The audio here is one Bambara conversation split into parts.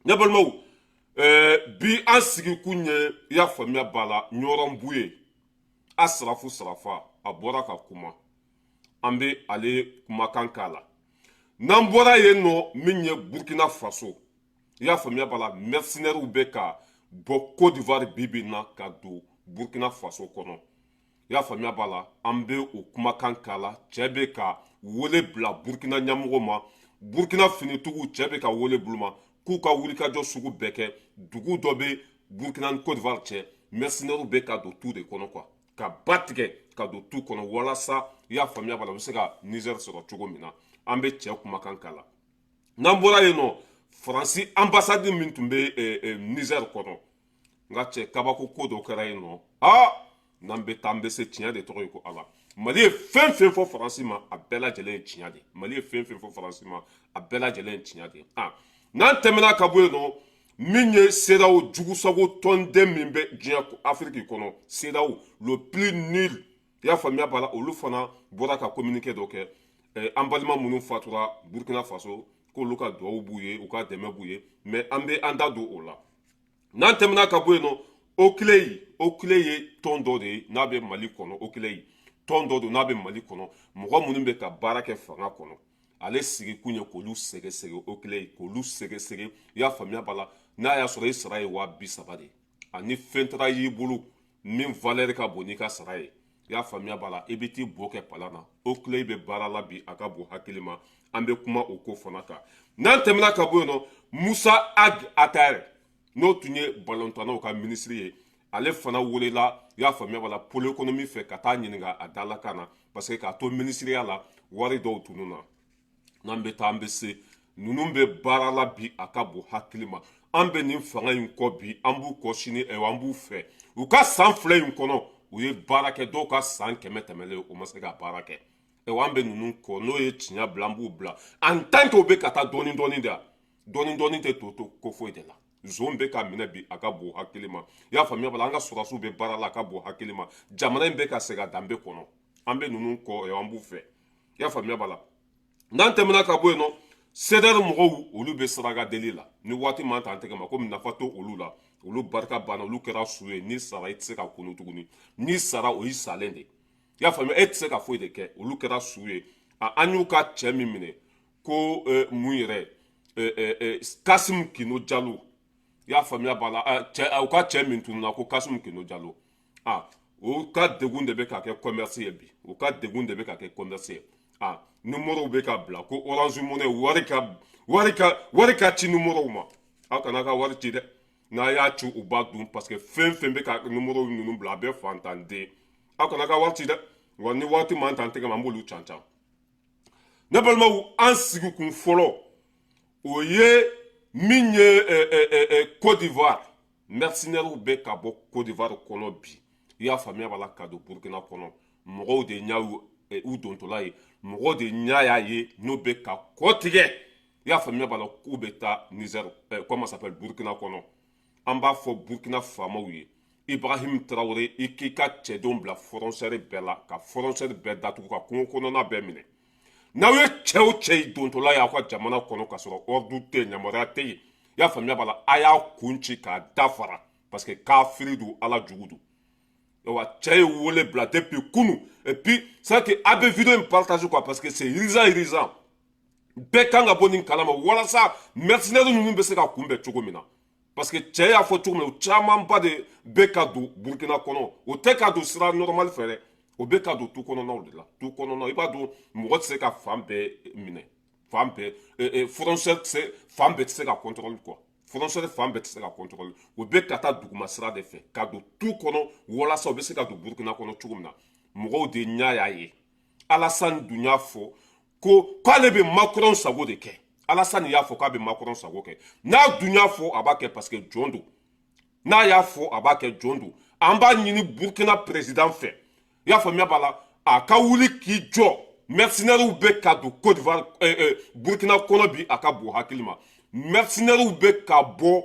Ne balimaw, bi an sigikun ye, i y'a faamuya b'a la, ɲɔrɔn ye a sarafu sarafa, a bɔra ka kuma, an bɛ ale kumakan k'a la. N'an bɔra yen nɔ, min ye Burkina Faso, i y'a faamuya b'a la, mercenaires bɛ ka bɔ Côte d'Ivoire bi bi in na ka don Burkina Faso kɔnɔ. I y'a faamuya b'a la, an bɛ o kumakan k'a la. Cɛ bɛ ka wele bila Burkina ɲɛmɔgɔ ma, Burkina finitigiw, cɛ bɛ ka wele bila u ma k'u ka wulikajɔ sugu bɛɛ kɛ. Dugu dɔ bɛ Burkina ni Côte d'Ivoire cɛ, mercenaires bɛ ka don tu de kɔnɔ quoi, ka ba tigɛ ka don tu kɔnɔ walasa, i y'a faamuya b'a la, u bɛ se ka Niger sɔrɔ cogo min na. An bɛ cɛ kumakan k'a la. N'an bɔra yen nɔ, Faransi ambassade min tun bɛ Niger kɔnɔ, n ka cɛ, kabako ko dɔ kɛra yen nɔ. Aa, n'an bɛ taa, an bɛ se. Tiɲɛ de tɔgɔ ye ko Ala. Mali ye fɛn fɛn fɔ Faransi ma, a bɛɛ lajɛlen ye tiɲɛ de. Mali ye fɛn fɛn fɔ Faransi ma, a bɛɛ lajɛlen ye tiɲɛ de. Ah, n'an tɛmɛna ka bɔ yen nɔ, min ye CEDEAO jugusago tɔnden min bɛ diɲɛ Afiriki kɔnɔ, CEDEAO le plus nul, i y'a faamuya b'a la, olu fana bɔra ka communiqué dɔ kɛ. An balima minnu fatura Burkina Faso, k'olu ka duwawu b'u ye, u ka dɛmɛ b'u ye, mais an bɛ an da don o la. N'an tɛmɛna ka bɔ yen nɔ, OCLEI. OCLEI ye tɔn dɔ de ye n'a bɛ Mali kɔnɔ. OCLEI tɔn dɔ don n'a bɛ Mali kɔnɔ. Mɔgɔ minnu bɛ ka baara kɛ fanga kɔnɔ, ale sigikun ye k'olu sɛgɛsɛgɛ. OCLEI, k'olu sɛgɛsɛgɛ, i y'a faamuya b'a la. N'a y'a sɔrɔ i sara ye 30 000 de ye, ani fɛn taara y'i bolo min valeur ka bon n'i ka sara ye, i y'a faamuya b'a la, i bɛ t'i bo kɛ palan na. OCLEI bɛ baara la bi, a ka bon hakili ma. An bɛ kuma o ko fana kan. N'an tɛmɛna ka bɔ yen nɔ, Moussa Ag Attaher, n'o tun ye balontannaw ka minisiri ye, ale fana welela, i y'a faamuya b'a la, pôle économie fɛ ka taa ɲininka a dalakan na, parce que k'a to minisiriya la, wari dɔw tunun na. N'an bɛ taa, an bɛ se. Ninnu bɛ baara la bi, a ka bon hakili ma. An bɛ nin fanga in kɔ bi, an b'u kɔ sini, an b'u fɛ. U ka san 2 in kɔnɔ, u ye baara kɛ. Dɔw ka san 100 tɛmɛlen, u ma se ka baara kɛ. An bɛ ninnu kɔ, n'o ye tiɲɛ bila, an b'u bila en tant que u bɛ ka taa dɔɔni dɔɔni de. Dɔɔni dɔɔni tɛ to to ko foyi de la. Zon bɛ ka minɛ bi, a ka bon hakili ma. I y'a faamuya bala, an ka sɔrɔdasiw bɛ baara la, a ka bon hakili ma. Jamana in bɛ ka segin a danbe kɔnɔ. An bɛ ninnu kɔ, an b'u fɛ. I y'a faamuya bala. N'an tɛmɛna ka bɔ yen nɔ, CDR mɔgɔw, olu bɛ saraka deli la ni waati man t'an tɛgɛ ma, komi nafa to olu la. Olu barika banna, olu kɛra su ye. N'i sara, i tɛ se ka kunu tuguni. N'i sara, o y'i salen de. I y'a faamuya, e tɛ se ka foyi de kɛ. Olu kɛra su ye. An y'u ka cɛ min minɛ ko mun yɛrɛ, Kasimu Kino Jalo, i y'a faamuya b'a la, cɛ u ka cɛ min tununna ko Kasimu Kino Jalo, a o ka degun de bɛ ka kɛ commerce ye bi. O ka degun de bɛ ka kɛ commerce ye. A numéro bɛ ka bila ko Orange Money, wari ka ci numéro ma. Aw kana ka wari ci dɛ. N'a y'a ci, u b'a dun, parce que fɛn fɛn bɛ ka numéro ninnu bila, a bɛɛ fantanden. Aw kana ka wari ci dɛ. Wa ni waati man t'an tɛgɛ ma, an b'olu can can. Ne balimaw, an sigikun fɔlɔ, o ye min ye, Côte d'Ivoire mercenaires bɛ ka bɔ Côte d'Ivoire kɔnɔ bi, i y'a faamuya b'a la, ka don Burkina kɔnɔ. Mɔgɔw de ɲɛ u dontɔla ye, mɔgɔw de ɲɛ y'a ye n'o bɛ ka kɔ tigɛ, i y'a faamuya b'a la, k'u bɛ taa Niger, comment ça s'appelle, Burkina kɔnɔ. An b'a fɔ Burkina faamaw ye, Ibrahim Traoré, i k'i ka cɛdenw bila frontière bɛɛ la, ka frontière bɛɛ datugu, ka kungo kɔnɔna bɛɛ minɛ. N'aw ye cɛ o cɛ ye dontɔla ye aw ka jamana kɔnɔ, ka sɔrɔ ordre tɛ yen, yamaruya tɛ yen, i y'a faamuya b'a la, a y'a kun ci k'a dafara, parce que kafiri don, Ala jugu don. Wa cɛ ye wele bila depuis kunu. Et puis c'est que a bɛ vidéo in partage quoi, parce que c'est urgent, urgent. Bɛɛ kan ka bɔ nin kalama walasa mercenaires ninnu bɛ se ka kunbɛn cogo min na, parce que cɛ y'a fɔ cogo min na, o camanba de bɛ ka don Burukina kɔnɔ. O tɛ ka don sira normal fɛ dɛ, o bɛ ka don tu kɔnɔnaw de la. Tu kɔnɔnaw, i b'a dɔn, mɔgɔ tɛ se ka fan bɛɛ minɛ, fan bɛɛ frontière tɛ se, fan bɛɛ tɛ se ka contrôle quoi. Frontière fan bɛɛ tɛ se ka contrôle. O bɛ ka taa duguma sira de fɛ ka don tu kɔnɔ walasa u bɛ se ka don Burukina kɔnɔ cogo min na. Mɔgɔw de ɲɛ y'a ye. Alassane dun y'a fɔ ko k'ale bɛ Macron sago de kɛ. Alassane y'a fɔ k'a bɛ Macron sago kɛ. N'a dun y'a fɔ, a b'a kɛ, parce que jɔn don. N'a y'a fɔ, a b'a kɛ, jɔn don. An b'a ɲini Burukina président fɛ, i y'a faamuya b'a la, a ka wuli k'i jɔ. Mercenaires bɛ ka don Côte d'Ivoire, Burukina kɔnɔ bi, a ka bon hakili ma. Mercenaires bɛ ka bɔ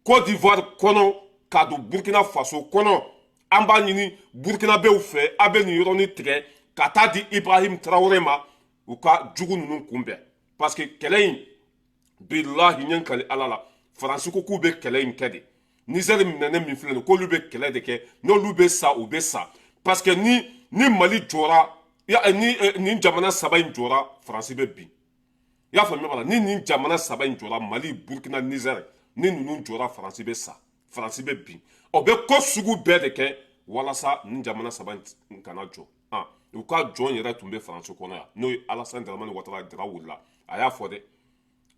Côte d'Ivoire kɔnɔ ka don Burukina Faso kɔnɔ. An b'a ɲini Burukinabew fɛ, a bɛ nin yɔrɔnin tigɛ ka taa di Ibrahim Traoré ma, u ka jugu ninnu kunbɛn, parce que kɛlɛ in, bilahi, ɲɛ kali Ala la, Faransi ko k'u bɛ kɛlɛ in kɛ de. Nizɛri minɛnen min filɛ nin, k'olu bɛ kɛlɛ de kɛ, n'olu bɛ sa, u bɛ sa, parce que ni Mali jɔra, ni nin jamana saba in jɔra, Faransi bɛ bin. I y'a faamuya b'a la? Ni nin jamana saba in jɔra, Mali, Burukina, Nizɛri, ni ninnu jɔra, Faransi bɛ sa, Faransi bɛ bin. O bɛ ko sugu bɛɛ de kɛ walasa nin jamana saba in kana jɔ. U ka jɔn yɛrɛ tun bɛ Faransi kɔnɔ yan, n'o ye Alasani Daramani Watara Jara wulila, a y'a fɔ dɛ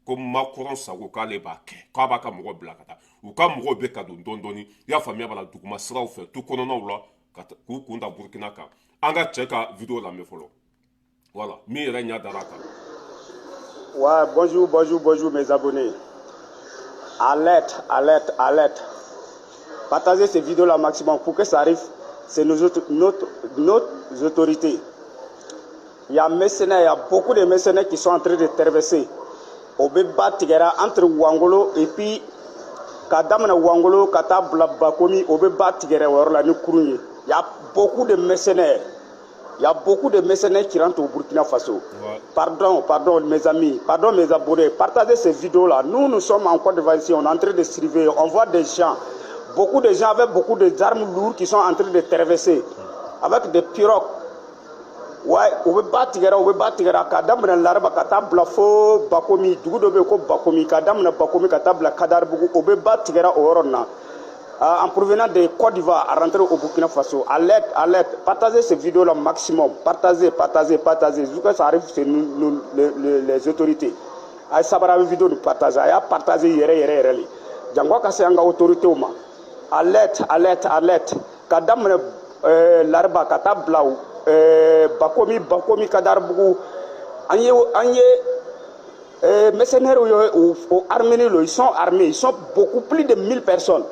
ko Macron sago k'ale b'a kɛ, k'a b'a ka mɔgɔ bila ka taa. U ka mɔgɔw bɛ ka don dɔɔni dɔɔni, i y'a faamuya b'a la, duguma siraw fɛ, tu kɔnɔnaw la, ka k'u kun da Burukina kan. An ka cɛ ka vidéo lamɛn fɔlɔ, voilà, min yɛrɛ ɲɛ dara a kan. Ouais, bonjour, bonjour, bonjour mes abonnés. Alerte, alerte, alerte. Partagez ces vidéos-là maximum pour que ça arrive, c'est nos autorités. Il y a mercenaires, il y a beaucoup de mercenaires qui sont en train de traverser. O bɛ ba tigɛra entre Wangolo et puis ka daminɛ Wangolo ka taa bila Bakomi, o bɛ ba tigɛra o yɔrɔ la ni kurun ye. Il y a beaucoup de mercenaires. Il y a beaucoup de mercenaires qui rentrent au Burkina Faso. Ouais. Pardon, pardon mes amis, pardon mes abonnés, partagez ces vidéos-là. Nous, nous sommes en Côte d'Ivoire ici, on est en train de surveiller. On voit des gens, beaucoup de gens avec beaucoup d'armes lourdes qui sont en train de traverser, avec des pirogues. Ouais, u bɛ ba tigɛra, u bɛ ba tigɛra k'a daminɛ Lariba ka taa bila fo Bakomi, dugu dɔ bɛ yen ko Bakomi, k'a daminɛ Bakomi ka taa bila Kadaribugu, o bɛ ba tigɛra o yɔrɔ nin na. En provenant de Côte d'Ivoire à rentrer au Burkina Faso. Alerte, alerte. Partagez ces vidéos-là maximum. Partagez, partagez, partagez. Jusqu'à ça arrive chez nous, nous, les autorités. A ye sabara, bɛ vidéo nin partager. A y'a partager yɛrɛ yɛrɛ yɛrɛ le. Jango ka se an ka autorités ma. Alerte, alerte, alerte. Ka daminɛ Lariba ka taa bila Bakomi, Bakomi, Kadaribugu. An ye mercenaires ye o armés lo, ils sont armés, ils sont beaucoup plus de 1000 personnes.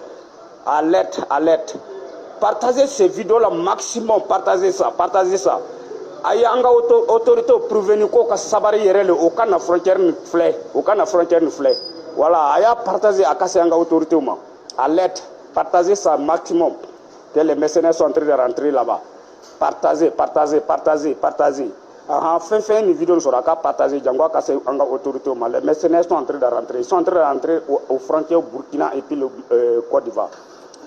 Alerte, alerte. Partagez ces vidéos-là maximum, partagez ça, partagez ça. A ye an ka autorité prévenir ko ka sabari yɛrɛ le, o ka na frontière nin filɛ, o ka na frontière nin filɛ. Voilà, a y'a partager a ka se an ka autorité ma. Alerte, partagez ça maximum. Que les mercenaires sont en train de rentrer là-bas. Partagez, partagez, partagez, partagez. Ahan, fɛn fɛn ni vidéo sɔrɔ, a ka partager jango a ka se an ka autorité ma. Les mercenaires sont en train de rentrer. Ils sont en train de rentrer aux frontières Burkina et puis le Côte d'Ivoire.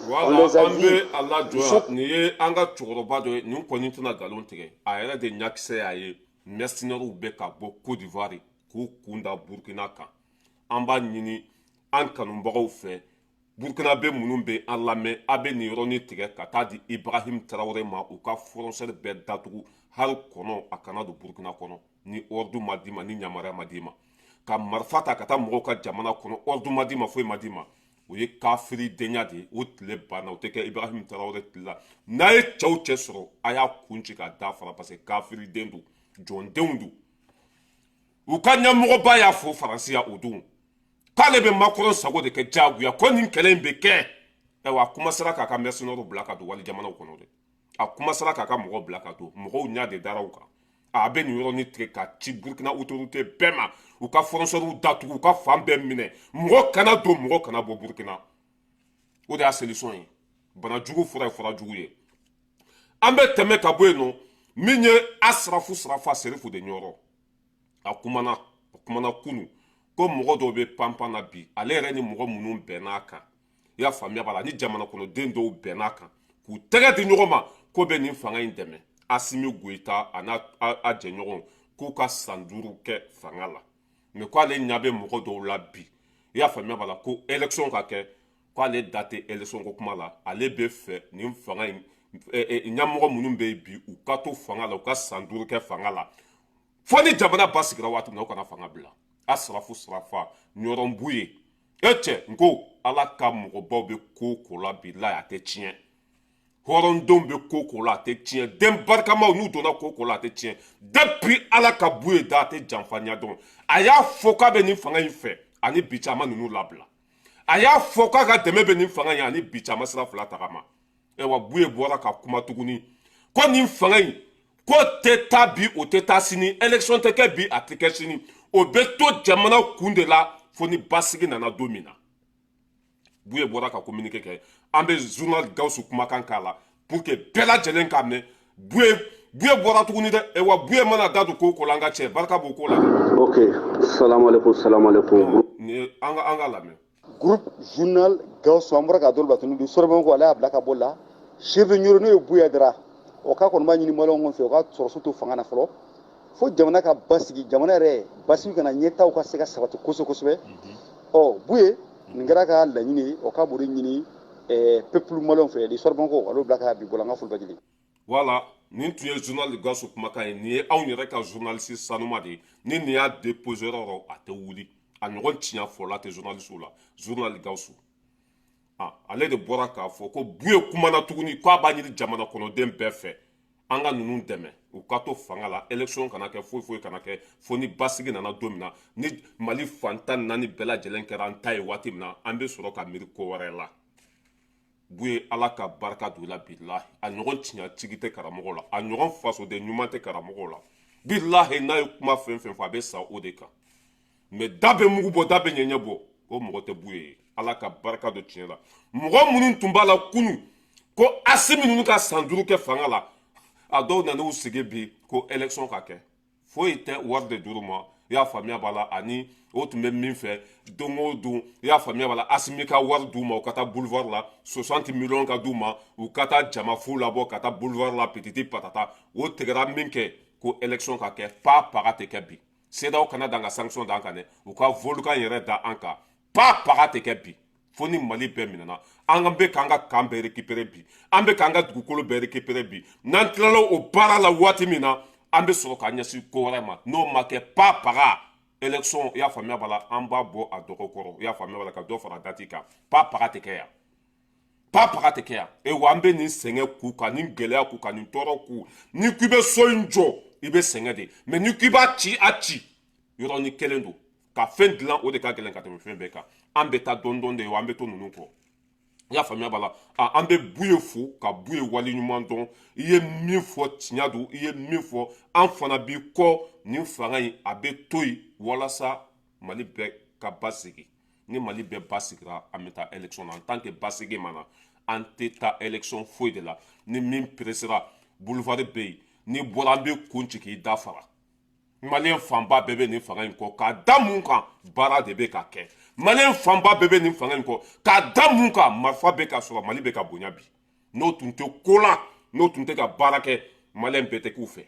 Voilà, an bɛ a lajɔ yan. Nin ye an ka cɛkɔrɔba dɔ ye, nin kɔni tɛna nkalon tigɛ, a yɛrɛ de ɲakisɛ y'a ye mercenaires bɛ ka bɔ Côte d'Ivoire k'u kun da Burkina kan. An b'a ɲini an kanubagaw fɛ, Burkina bɛ minnu bɛ an lamɛn, a bɛ nin yɔrɔnin tigɛ ka taa di Ibrahim Traoré ma, u ka frontière bɛɛ datugu, hali kɔnɔ a kana don Burkina kɔnɔ ni ordre ma d'i ma, ni yamaruya ma d'i ma. Ka marifa ta ka taa mɔgɔw ka jamana kɔnɔ, ordre ma d'i ma, foyi ma d'i ma, o ye kafiri denya de ye. O tile banna, o tɛ kɛ Ibrahim Traoré tile la. N'a ye cɛw cɛ sɔrɔ, a y'a kun ci ka da fara, parce que kafiri den don, jɔndenw don. U ka ɲɛmɔgɔba y'a fɔ Faransi ya o don k'ale bɛ Macron sago de kɛ diyagoya, ko nin kɛlɛ in bɛ kɛ. Ayiwa, a kumasera k'a ka mercenaires bila ka don wali jamanaw kɔnɔ dɛ, a kumasera k'a ka mɔgɔw bila ka don, mɔgɔw ɲɛ de dara u kan. A bɛ nin yɔrɔnin tigɛ ka ci Burukina autorité bɛɛ ma, u ka frontières datugu, u ka fan bɛɛ minɛ, mɔgɔ kana don, mɔgɔ kana bɔ Burukina. O de y'a solution ye. Banajugu fura ye fura jugu ye. An bɛ tɛmɛ ka bɔ yen nɔ. Min ye Asirafu Sarafa Serifu de Ɲɔrɔ, a kumana, a kumana kunu ko mɔgɔ dɔw bɛ panpan na bi, ale yɛrɛ ni mɔgɔ minnu bɛnn'a kan, i y'a faamuya b'a la, ni jamana kɔnɔden dɔw bɛnn'a kan k'u tɛgɛ di ɲɔgɔn ma ko bɛ nin fanga in dɛmɛ, Asimi Goyita a n'a a jɛɲɔgɔnw, k'u ka san 5 kɛ fanga la. Mɛ k'ale ɲɛ bɛ mɔgɔ dɔw la bi, i y'a faamuya b'a la, ko élection ka kɛ, k'ale da tɛ élection ko kuma la. Ale bɛ fɛ nin fanga in ɲɛmɔgɔ minnu bɛ yen bi, u ka to fanga la, u ka san 5 kɛ fanga la, fo ni jamana basigira waati min na, u kana fanga bila. Asirafu Sarafa Ɲɔrɔnbu ye e cɛ n ko Ala ka mɔgɔbaw bɛ ko o ko la bi la, a tɛ tiɲɛ. Hɔrɔndenw bɛ ko ko la, a tɛ tiɲɛ. Den barikamaw n'u donna ko ko la, a tɛ tiɲɛ. Depuis Ala ka bu ye da, a tɛ janfa ɲɛdɔn. A y'a fɔ k'a bɛ nin fanga in fɛ, ani bi caman ninnu labila. A y'a fɔ k'a ka dɛmɛ bɛ nin fanga in, ani bi caman sira fila tagama. Ayiwa, Buye bɔra ka kuma tuguni ko nin fanga in ko tɛ taa bi, o tɛ taa sini, élection tɛ kɛ bi, a tɛ kɛ sini, o bɛ to jamana kun de la fo ni basigi nana don min na. Buye bɔra ka communiqué kɛ. An bɛ journal Gawusu kumakan k'a la pour que bɛɛ lajɛlen k'a mɛn. Buye bɔra tuguni dɛ. Wa Buye mana da don ko o ko la, an ka cɛ barika b'o ko la dɛ. Ok, salam alaikum, salam alaikum. Nin ye an ka lamɛn. Groupe journal Gawusu, an bɔra k'a dɔw bila tunu sɔrɔ ko ale y'a bila ka bɔ la. Chef de Ɲoro, n'o ye Buya Dara, o k'a kɔni b'a ɲini maliyɛnw fɛ, o ka sɔrɔsiw to fanga na fɔlɔ fo jamana ka basigi, jamana yɛrɛ basigi kana ɲɛtaw ka se ka sabati kosɛbɛ kosɛbɛ. Ɔ Buye, nin kɛra ka laɲini ye, o k'a b'o de ɲini peuple maliyɛnw fɛ. L'Histoire Bamakɔ, ale bila ka bi bɔ an ka foli bɛ. Voilà, nin tun ye journal Gawusu kumakan ye. Nin ye anw yɛrɛ ka journaliste sanuma de ye. Ni nin y'a déposé yɔrɔ o yɔrɔ, a tɛ wuli. A ɲɔgɔn tiɲɛ fɔla tɛ journaliste la. Journal Gawusu, ah, ale de bɔra k'a fɔ ko Buye kumana tuguni k'a b'a ɲini jamana kɔnɔden bɛɛ fɛ, an ka ninnu dɛmɛ, u ka to fanga la, élection kana kɛ, foyi foyi kana kɛ, fo ni basigi nana don min na, ni Mali fantan naani bɛɛ lajɛlen kɛra an ta ye waati min na, an bɛ sɔrɔ ka miiri ko wɛrɛ la. Buye, Ala ka barika don i la. Bilahi, a ɲɔgɔn tiɲɛtigi tɛ karamɔgɔ la, a ɲɔgɔn fasoden ɲuman tɛ karamɔgɔ la. Bilahi, n'a ye kuma fɛn fɛn fɔ, a bɛ sa o de kan. Mɛ da bɛ mugu bɔ, da bɛ ɲɛɲɛ bɔ, o mɔgɔ tɛ Buye ye. Ala ka barika don tiɲɛ la. Mɔgɔ minnu tun b'a la kunu ko Asimi ninnu ka san 5 kɛ fanga la, a dɔw nan'u sigi bi ko élection ka kɛ. Foyi tɛ, wari de dir'u ma. I y'a faamuya b'a la, ani o tun bɛ min fɛ don o don, i y'a faamuya b'a la, Asimi ka wari d'u ma, u ka taa boulevard la, 60 millions ka d'u ma, u ka taa jama fu labɔ ka taa boulevard la, pititi patata. O tigɛra min kɛ ko élection ka kɛ, pa paga tɛ kɛ bi. CEDEAO kana dan ka sanction da an kan dɛ, u ka volcan yɛrɛ da an kan, pa paga tɛ kɛ bi fo ni Mali bɛɛ minɛna. An bɛ k'an ka camp bɛɛ récupérer bi, an bɛ k'an ka dugukolo bɛɛ récupérer bi. N'an tilala o baara la waati min na, an bɛ sɔrɔ k'an ɲɛsin ko wɛrɛ ma. N'o ma kɛ, pa paga élection, i y'a faamuya b'a la, an b'a bɔ a dɔgɔ kɔrɔ, i y'a faamuya b'a la, ka dɔ fara date kan. Pa paga tɛ kɛ yan, pa paga tɛ kɛ yan. E wa, an bɛ nin sɛgɛn k'u kan, nin gɛlɛya k'u kan, nin tɔɔrɔ k'u. Ni k'i bɛ so in jɔ, i bɛ sɛgɛn de, mɛ ni k'i b'a ci, a ci yɔrɔnin kelen don. Ka fɛn dilan, o de ka gɛlɛn ka tɛmɛ fɛn bɛɛ kan. An bɛ taa dɔɔni dɔɔni de ye wa, an bɛ to ninnu kɔ. I y'a faamuya b'a la. An bɛ Buye fo ka Buye waleɲuman dɔn. I ye min fɔ, tiɲɛ don. I ye min fɔ, an fana b'i kɔ. Nin fanga in, a bɛ to yen walasa Mali bɛɛ ka basigi. Ni Mali bɛɛ basigira, an bɛ taa élection na. En tant que basigi ma na, an tɛ taa élection foyi de la. Ni min pressera, boulevard bɛ yen, n'i bɔra, an bɛ kun ci k'i da fara. Maliyɛn fanba bɛɛ bɛ nin fanga in kɔ. K'a da mun kan? Baara de bɛ ka kɛ. Maliyɛn fanba bɛɛ bɛ nin fanga in kɔ. K'a da mun kan? Marifa bɛ ka sɔrɔ, Mali bɛ ka bonya bi. N'o tun tɛ ko la, n'o tun tɛ ka baara kɛ, maliyɛn bɛɛ tɛ k'u fɛ.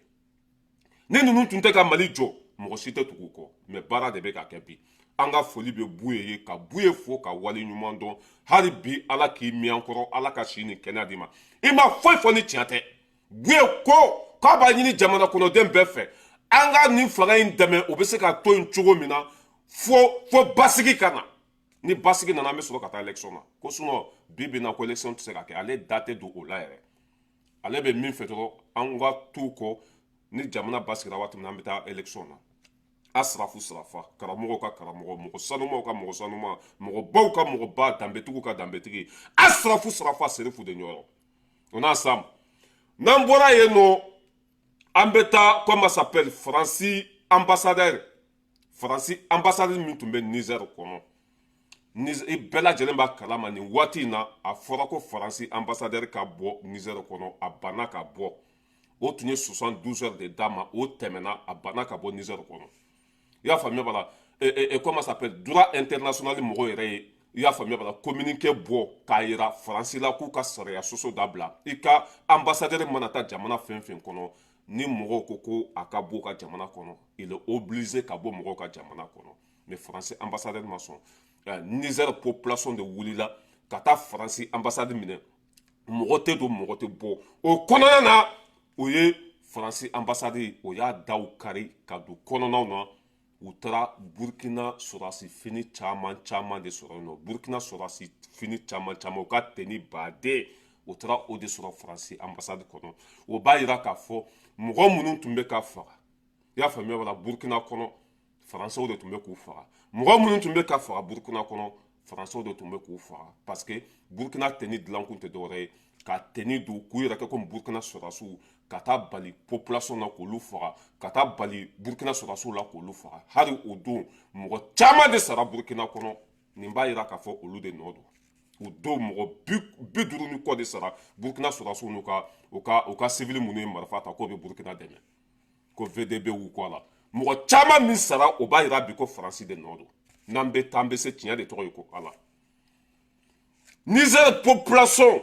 Ni ninnu tun tɛ ka Mali jɔ, mɔgɔ si tɛ tugu u kɔ. Mɛ baara de bɛ ka kɛ bi. An ka foli bɛ Buye ye, ka Buye fo ka wale ɲuman dɔn. Hali bi, Ala k'i miyan kɔrɔ, Ala ka si ni kɛnɛya d'i ma. I ma foyi fɔ ni tiɲɛ tɛ. Buye ko k'a b'a ɲini jamana kɔnɔden bɛɛ fɛ, an ka nin fanga in dɛmɛ, o bɛ se ka to yen cogo min na fo basigi ka na. Ni basigi nana, an bɛ sɔrɔ ka taa élection na. Ko sinon, bi bi in na, ko élection tɛ se ka kɛ. Ale da tɛ don o la yɛrɛ. Ale bɛ min fɛ dɔrɔn, an ka t'u kɔ. Ni jamana basigira waati min na, an bɛ taa élection na. A sirafu sirafa, karamɔgɔw ka karamɔgɔ, mɔgɔ sanumaw ka mɔgɔ sanuma, mɔgɔbaw ka mɔgɔba, danbetigiw ka danbetigi, a sirafu sirafa, Serifu de ɲɔrɔ o n'a sam. N'an bɔra yen nɔ, an bɛ taa, comment s'appelle, Faransi ambassadeur. Faransi ambassadeur min tun bɛ Niger kɔnɔ, i bɛɛ lajɛlen b'a kalama, nin waati in na, a fɔra ko Faransi ambassadeur ka bɔ Niger kɔnɔ, a banna ka bɔ. O tun ye 72 heures de d'a ma, o tɛmɛna, a banna ka bɔ Niger kɔnɔ. I y'a faamuya b'a la, comment s'appelle, droit international mɔgɔw yɛrɛ ye, i y'a faamuya b'a la, communiqué bɔ k'a yira Faransi la k'u ka sariya sɔsɔ dabila. I ka ambassadeur mana taa jamana fɛn fɛn kɔnɔ, ni mɔgɔw ko ko a ka bɔ u ka jamana kɔnɔ, il est obligé ka bɔ mɔgɔw ka jamana kɔnɔ. Mais Faransi ambassadeur ma sɔn. Niger population de wulila ka taa Faransi ambassade minɛ, mɔgɔ tɛ don, mɔgɔ tɛ bɔ. O kɔnɔna na, o ye Faransi ambassade, o y'a daw kari ka don kɔnɔnaw na. U taara Burukina sɔrɔdasi fini caman caman de sɔrɔ yen nɔ, Burukina sɔrɔdasi fini caman caman, u ka tenue baden, u taara o de sɔrɔ Faransi ambassade kɔnɔ. O b'a yira k'a fɔ mɔgɔ minnu tun bɛ ka faga, i y'a faamuya b'a la, Burukina kɔnɔ, Faransɛw de tun bɛ k'u faga. Mɔgɔ minnu tun bɛ ka faga Burukina kɔnɔ, Faransɛw de tun bɛ k'u faga, parce que Burukina tenue dilankun tɛ dɔwɛrɛ ye ka tenue don k'u yɛrɛ kɛ komi Burukina sɔrɔdasiw, ka taa bali population na k'olu faga, ka taa bali Burukina sɔrɔdasiw la k'olu faga. Hali o don, mɔgɔ caman de sara Burukina kɔnɔ. Nin b'a yira k'a fɔ olu de nɔ don. O don, mɔgɔ 50 ni kɔ de sara Burukina sɔrɔdasiw n'u ka u ka civil minnu ye marifa ta k'o bɛ Burukina dɛmɛ, ko VDB y'u kɔ a la. Mɔgɔ caman min sara, o b'a yira bi ko Faransi de nɔ don. N'an bɛ taa, an bɛ se. Tiɲɛ de tɔgɔ ye ko Ala. Niger population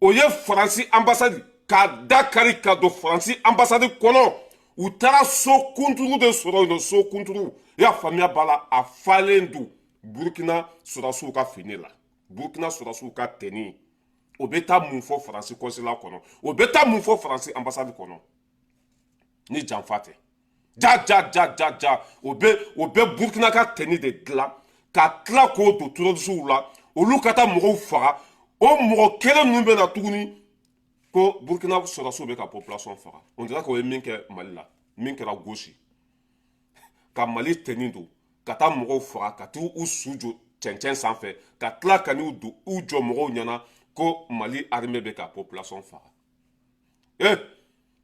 o ye Faransi ambassade k'a da kari ka don Faransi ambassade kɔnɔ. U taara so kunturu de sɔrɔ yen nɔ, so kunturu, i y'a faamuya b'a la, a falen don Burukina sɔrɔdasiw ka fini la, Burukina sɔrɔdasiw ka tenue. O bɛ taa mun fɔ Faransi consulat kɔnɔ? O bɛ taa mun fɔ Faransi ambassade kɔnɔ ni janfa tɛ? Ja ja ja ja ja, o bɛ Burukina ka tenue de dilan ka tila k'o don terroristew la, olu ka taa mɔgɔw faga. O mɔgɔ kelen ninnu bɛ na tuguni ko Burukina sɔrɔdasiw bɛ ka population faga. On dirait k'o ye min kɛ Mali la, min kɛra gosi ka Mali tenue don ka taa mɔgɔw faga, ka t'u su jɔ cɛncɛn sanfɛ, ka tila ka n'u don u jɔ mɔgɔw ɲɛna ko Mali armée bɛ ka population faga. Eh,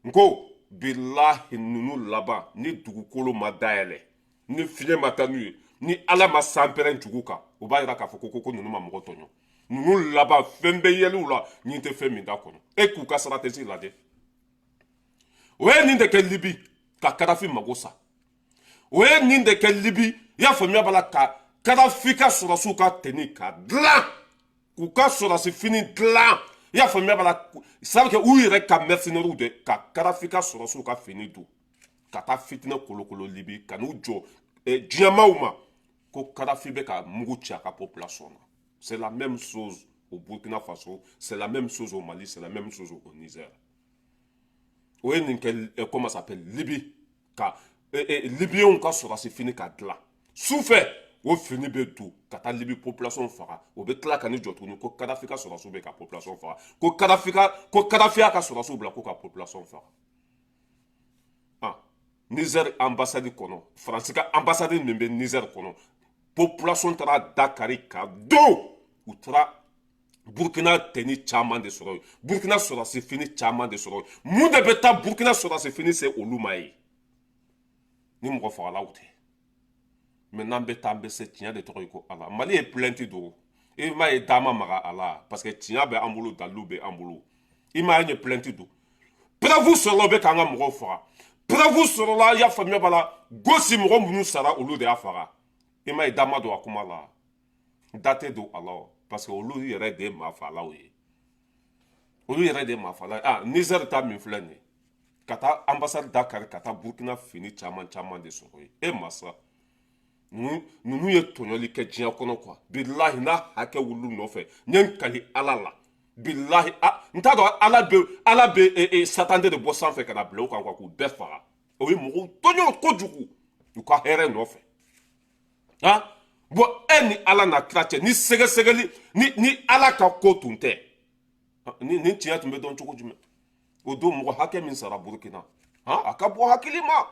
n ko bilahi, ninnu laban ni dugukolo ma dayɛlɛ, ni fiɲɛ ma taa n'u ye, ni Ala ma sanpɛrɛn jugu kan, o b'a yira k'a fɔ ko ninnu ma mɔgɔ tɔɲɔ. Ninnu laban, fɛn bɛ yɛlɛw la nin tɛ fɛn min da kɔnɔ. E k'u ka stratégie lajɛ. O ye nin de kɛ Libi ka Kadafi mago sa. O ye nin de kɛ Libi, i y'a faamuya b'a la, ka Kadafi ka sɔrɔdasiw ka tenue ka dilan, k'u ka sɔrɔdasi fini dilan, i y'a faamuya b'a la, sabu kɛ u yɛrɛ ka mercenaires de ka Kadafi ka sɔrɔdasiw ka fini don ka taa fitinɛ kolokolo Libi, ka n'u jɔ diɲɛmaaw ma ko Kadafi bɛ ka mugu ci a ka population na. C'est la même chose au Burkina Faso, c'est la même chose au Mali, c'est la même chose au Niger. O ye nin kɛ, comment ça s'appelle, Libi, ka Libiyɛnw ka sɔrɔdasi fini ka dilan sufɛ, o fini bɛ don ka taa Libi population faga. O bɛ tila ka ni jɔ tuguni ko Kadafi ka sɔrɔdasiw bɛ ka population faga, ko Kadafi y'a ka sɔrɔdasiw bila ko ka population faga. Ah, Niger ambassade kɔnɔ, Faransi ka ambassade min bɛ Niger kɔnɔ, population taara da kari ka don. U taara Burukina tenue caman de sɔrɔ yen, Burukina sɔrɔdasi fini caman de sɔrɔ yen. Mun de bɛ taa Burukina sɔrɔdasi fini se olu ma ye ni mɔgɔ fagalaw tɛ? Mɛ n'an bɛ taa, an bɛ se. Tiɲɛ de tɔgɔ ye ko Ala. Mali ye plainte don, i m'a ye, da ma maga a la, parce que tiɲɛ bɛ an bolo, dalilu bɛ an bolo. I m'a ye, n ye plainte don, preuve sɔrɔla, u bɛ k'an ka mɔgɔw faga, preuve sɔrɔla, i y'a faamuya b'a la, gosi mɔgɔ minnu sara, olu de y'a faga. I m'a ye, da ma don a kuma la, da tɛ don a la, parce que olu yɛrɛ de ye maafalaw ye, olu yɛrɛ de ye maafala ye. Ah, Niger ta min filɛ nin ye, ka taa ambassade da kari ka taa Burukina fini caman caman de sɔrɔ yen. E masa, ninnu ye tɔɲɔli kɛ diɲɛ kɔnɔ quoi. Bilahi, n'a hakɛ wul'u nɔfɛ, n ye n kali Ala la, bilahi, a n t'a dɔn, Ala bɛ satande de bɔ sanfɛ ka na bila u kan quoi, k'u bɛɛ faga. O ye mɔgɔw tɔɲɔ kojugu u ka hɛrɛ nɔfɛ. Ah bon, e ni Ala n'a kira cɛ, ni sɛgɛsɛgɛli ni Ala ka ko tun tɛ, ni tiɲɛ tun bɛ dɔn cogo jumɛn? O don, mɔgɔ hakɛ min sara Burukina, a ka bɔ hakili ma.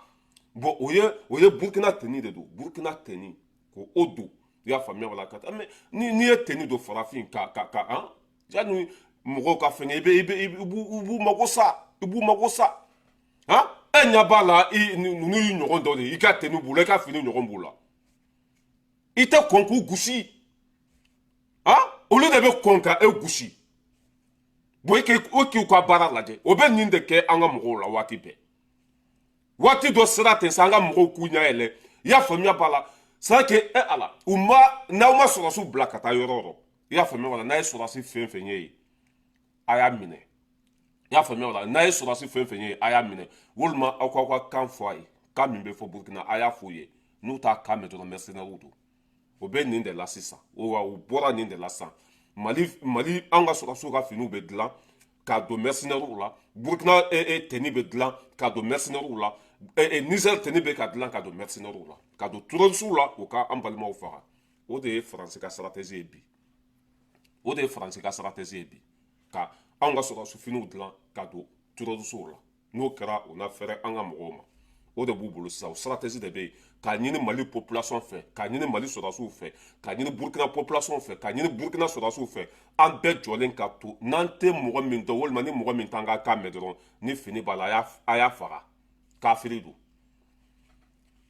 Bon, o ye Burukina tenue de don, Burukina tenue ko o don, i y'a faamuya wala ka taa. Mais ni n'i ye tenue don farafin ka han, yanni mɔgɔw ka fɛngɛ, i bɛ i b'u mago sa, i b'u mago sa. Han, e ɲɛ b'a la, i ninnu y'i ɲɔgɔn dɔ de ye, i ka tenue b'u la, i ka fini ɲɔgɔn b'u la, i tɛ kɔn k'u gosi. Han, olu de bɛ kɔn ka e gosi. Bon, e k'u ka baara lajɛ, o bɛ nin de kɛ an ka mɔgɔw la waati bɛɛ. Waati dɔ sera ten sa, an ka mɔgɔw k'u ɲɛ yɛlɛ, i y'a faamuya b'a la. C'est que e Ala, u ma n'aw ma sɔrɔdasiw bila ka taa yɔrɔ o yɔrɔ, i y'a faamuya b'a la, n'a ye sɔrɔdasi fɛn fɛn ye yen, a y'a minɛ. I y'a faamuya b'a la, n'a ye sɔrɔdasi fɛn fɛn ye, a y'a minɛ, walima aw k'aw ka kan fɔ a ye, kan min bɛ fɔ Burukina, a y'a f'u ye. N'u t'a kan mɛn dɔrɔn, mercenaires don. O bɛ nin de la sisan, wa u bɔra nin de la sisan. Mali, an ka sɔrɔdasiw ka finiw bɛ dilan k'a don mercenaires la, Burukina tenue bɛ dilan k'a don mercenaires la, Niger tenue bɛ ka dilan ka don mercenaires la, ka don terroristes la, u ka an balimaw faga. O de ye Faransi ka stratégie ye bi, o de ye Faransi ka stratégie ye bi, ka anw ka sɔrɔdasi finiw dilan ka don terroristes la. N'o kɛra, o na fɛrɛ an ka mɔgɔw ma. O de b'u bolo sisan, o stratégie de bɛ yen, k'a ɲini Mali population fɛ, k'a ɲini Mali sɔrɔdasiw fɛ, k'a ɲini Burukina population fɛ, k'a ɲini Burukina sɔrɔdasiw fɛ. An bɛɛ jɔlen ka to, n'an tɛ mɔgɔ min dɔn, walima ni mɔgɔ min t'an ka kan mɛn dɔrɔn, ni fini b'a la, a y'a faga, kafiri don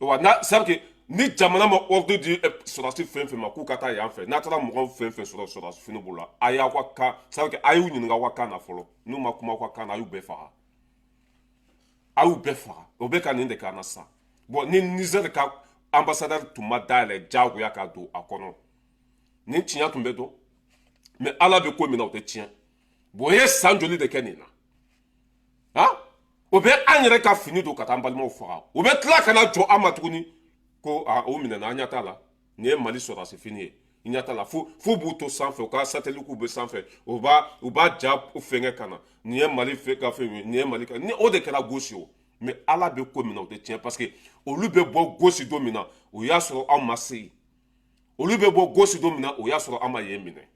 wa. Na c'est à dire que ni jamana ma ordre di sɔrɔdasi fɛn fɛn ma k'u ka taa yan fɛ, n'a taara mɔgɔ fɛn fɛn sɔrɔ sɔrɔdasi fini b'u la, a y'aw ka kan, c'est à dire que a y'u ɲininka aw ka kan na fɔlɔ. N'u ma kuma aw ka kan na, a y'u bɛɛ faga, a y'u bɛɛ faga. O bɛ ka nin de k'an na sisan. Bon, ni Niger ka ambassadeur tun ma dayɛlɛ diyagoya ka don a kɔnɔ, nin tiɲɛ tun bɛ dɔn. Mais Ala bɛ ko min na, o tɛ tiɲɛ. Bon, o ye san joli de kɛ nin na? Han, o bɛ an yɛrɛ ka fini don ka taa an balimaw faga. O bɛ tila ka na jɔ an ma tuguni ko a o minɛna. An ɲɛ t'a la, nin ye Mali sɔrɔdasi fini ye. I ɲɛ t'a la, fo b'u to sanfɛ, u ka satellite bɛ sanfɛ, u b'a ja fɛnkɛ ka na. Nin ye Mali fɛ ka fɛn ye, nin ye Mali ka ni o de kɛra gosi o. Mais Ala bɛ ko min na, o tɛ tiɲɛ, parce que olu bɛ bɔ gosi don min na, o y'a sɔrɔ anw ma se yen. Olu bɛ bɔ gosi don min na, o y'a sɔrɔ an ma yen minɛ.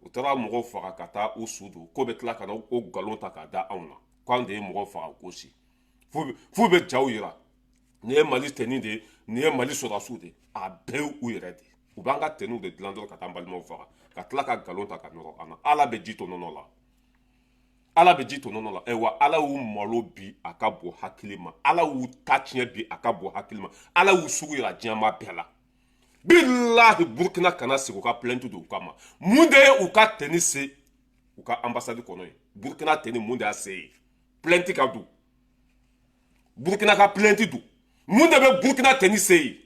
U taara mɔgɔw faga ka taa u su don ko bɛ tila ka na o nkalon ta k'a da anw na k'an de ye mɔgɔw faga gosi. F'u bɛ jaw yira, nin ye Mali tenue de ye, nin ye Mali sɔrɔdasiw de ye. A bɛɛ ye u yɛrɛ de ye. U b'an ka tenuew de dilan dɔrɔn ka taa an balimaw faga, ka tila ka nkalon ta ka nɔrɔ an na. Ala bɛ ji to nɔnɔ la, Ala bɛ ji to nɔnɔ la. Ayiwa, Ala y'u malo bi, a ka bon hakili ma. Ala y'u ta tiɲɛ bi, a ka bon hakili ma. Ala y'u sugu yira diɲɛma bɛɛ la. Bilahi, Burukina kana sigi u ka plainte don u kama. Mun de ye u ka tenue se u ka ambassade kɔnɔ yen? Burukina tenue, mun de y'a se yen? Plainte ka don, Burukina ka plainte don. Mun de bɛ Burukina tenue se yen?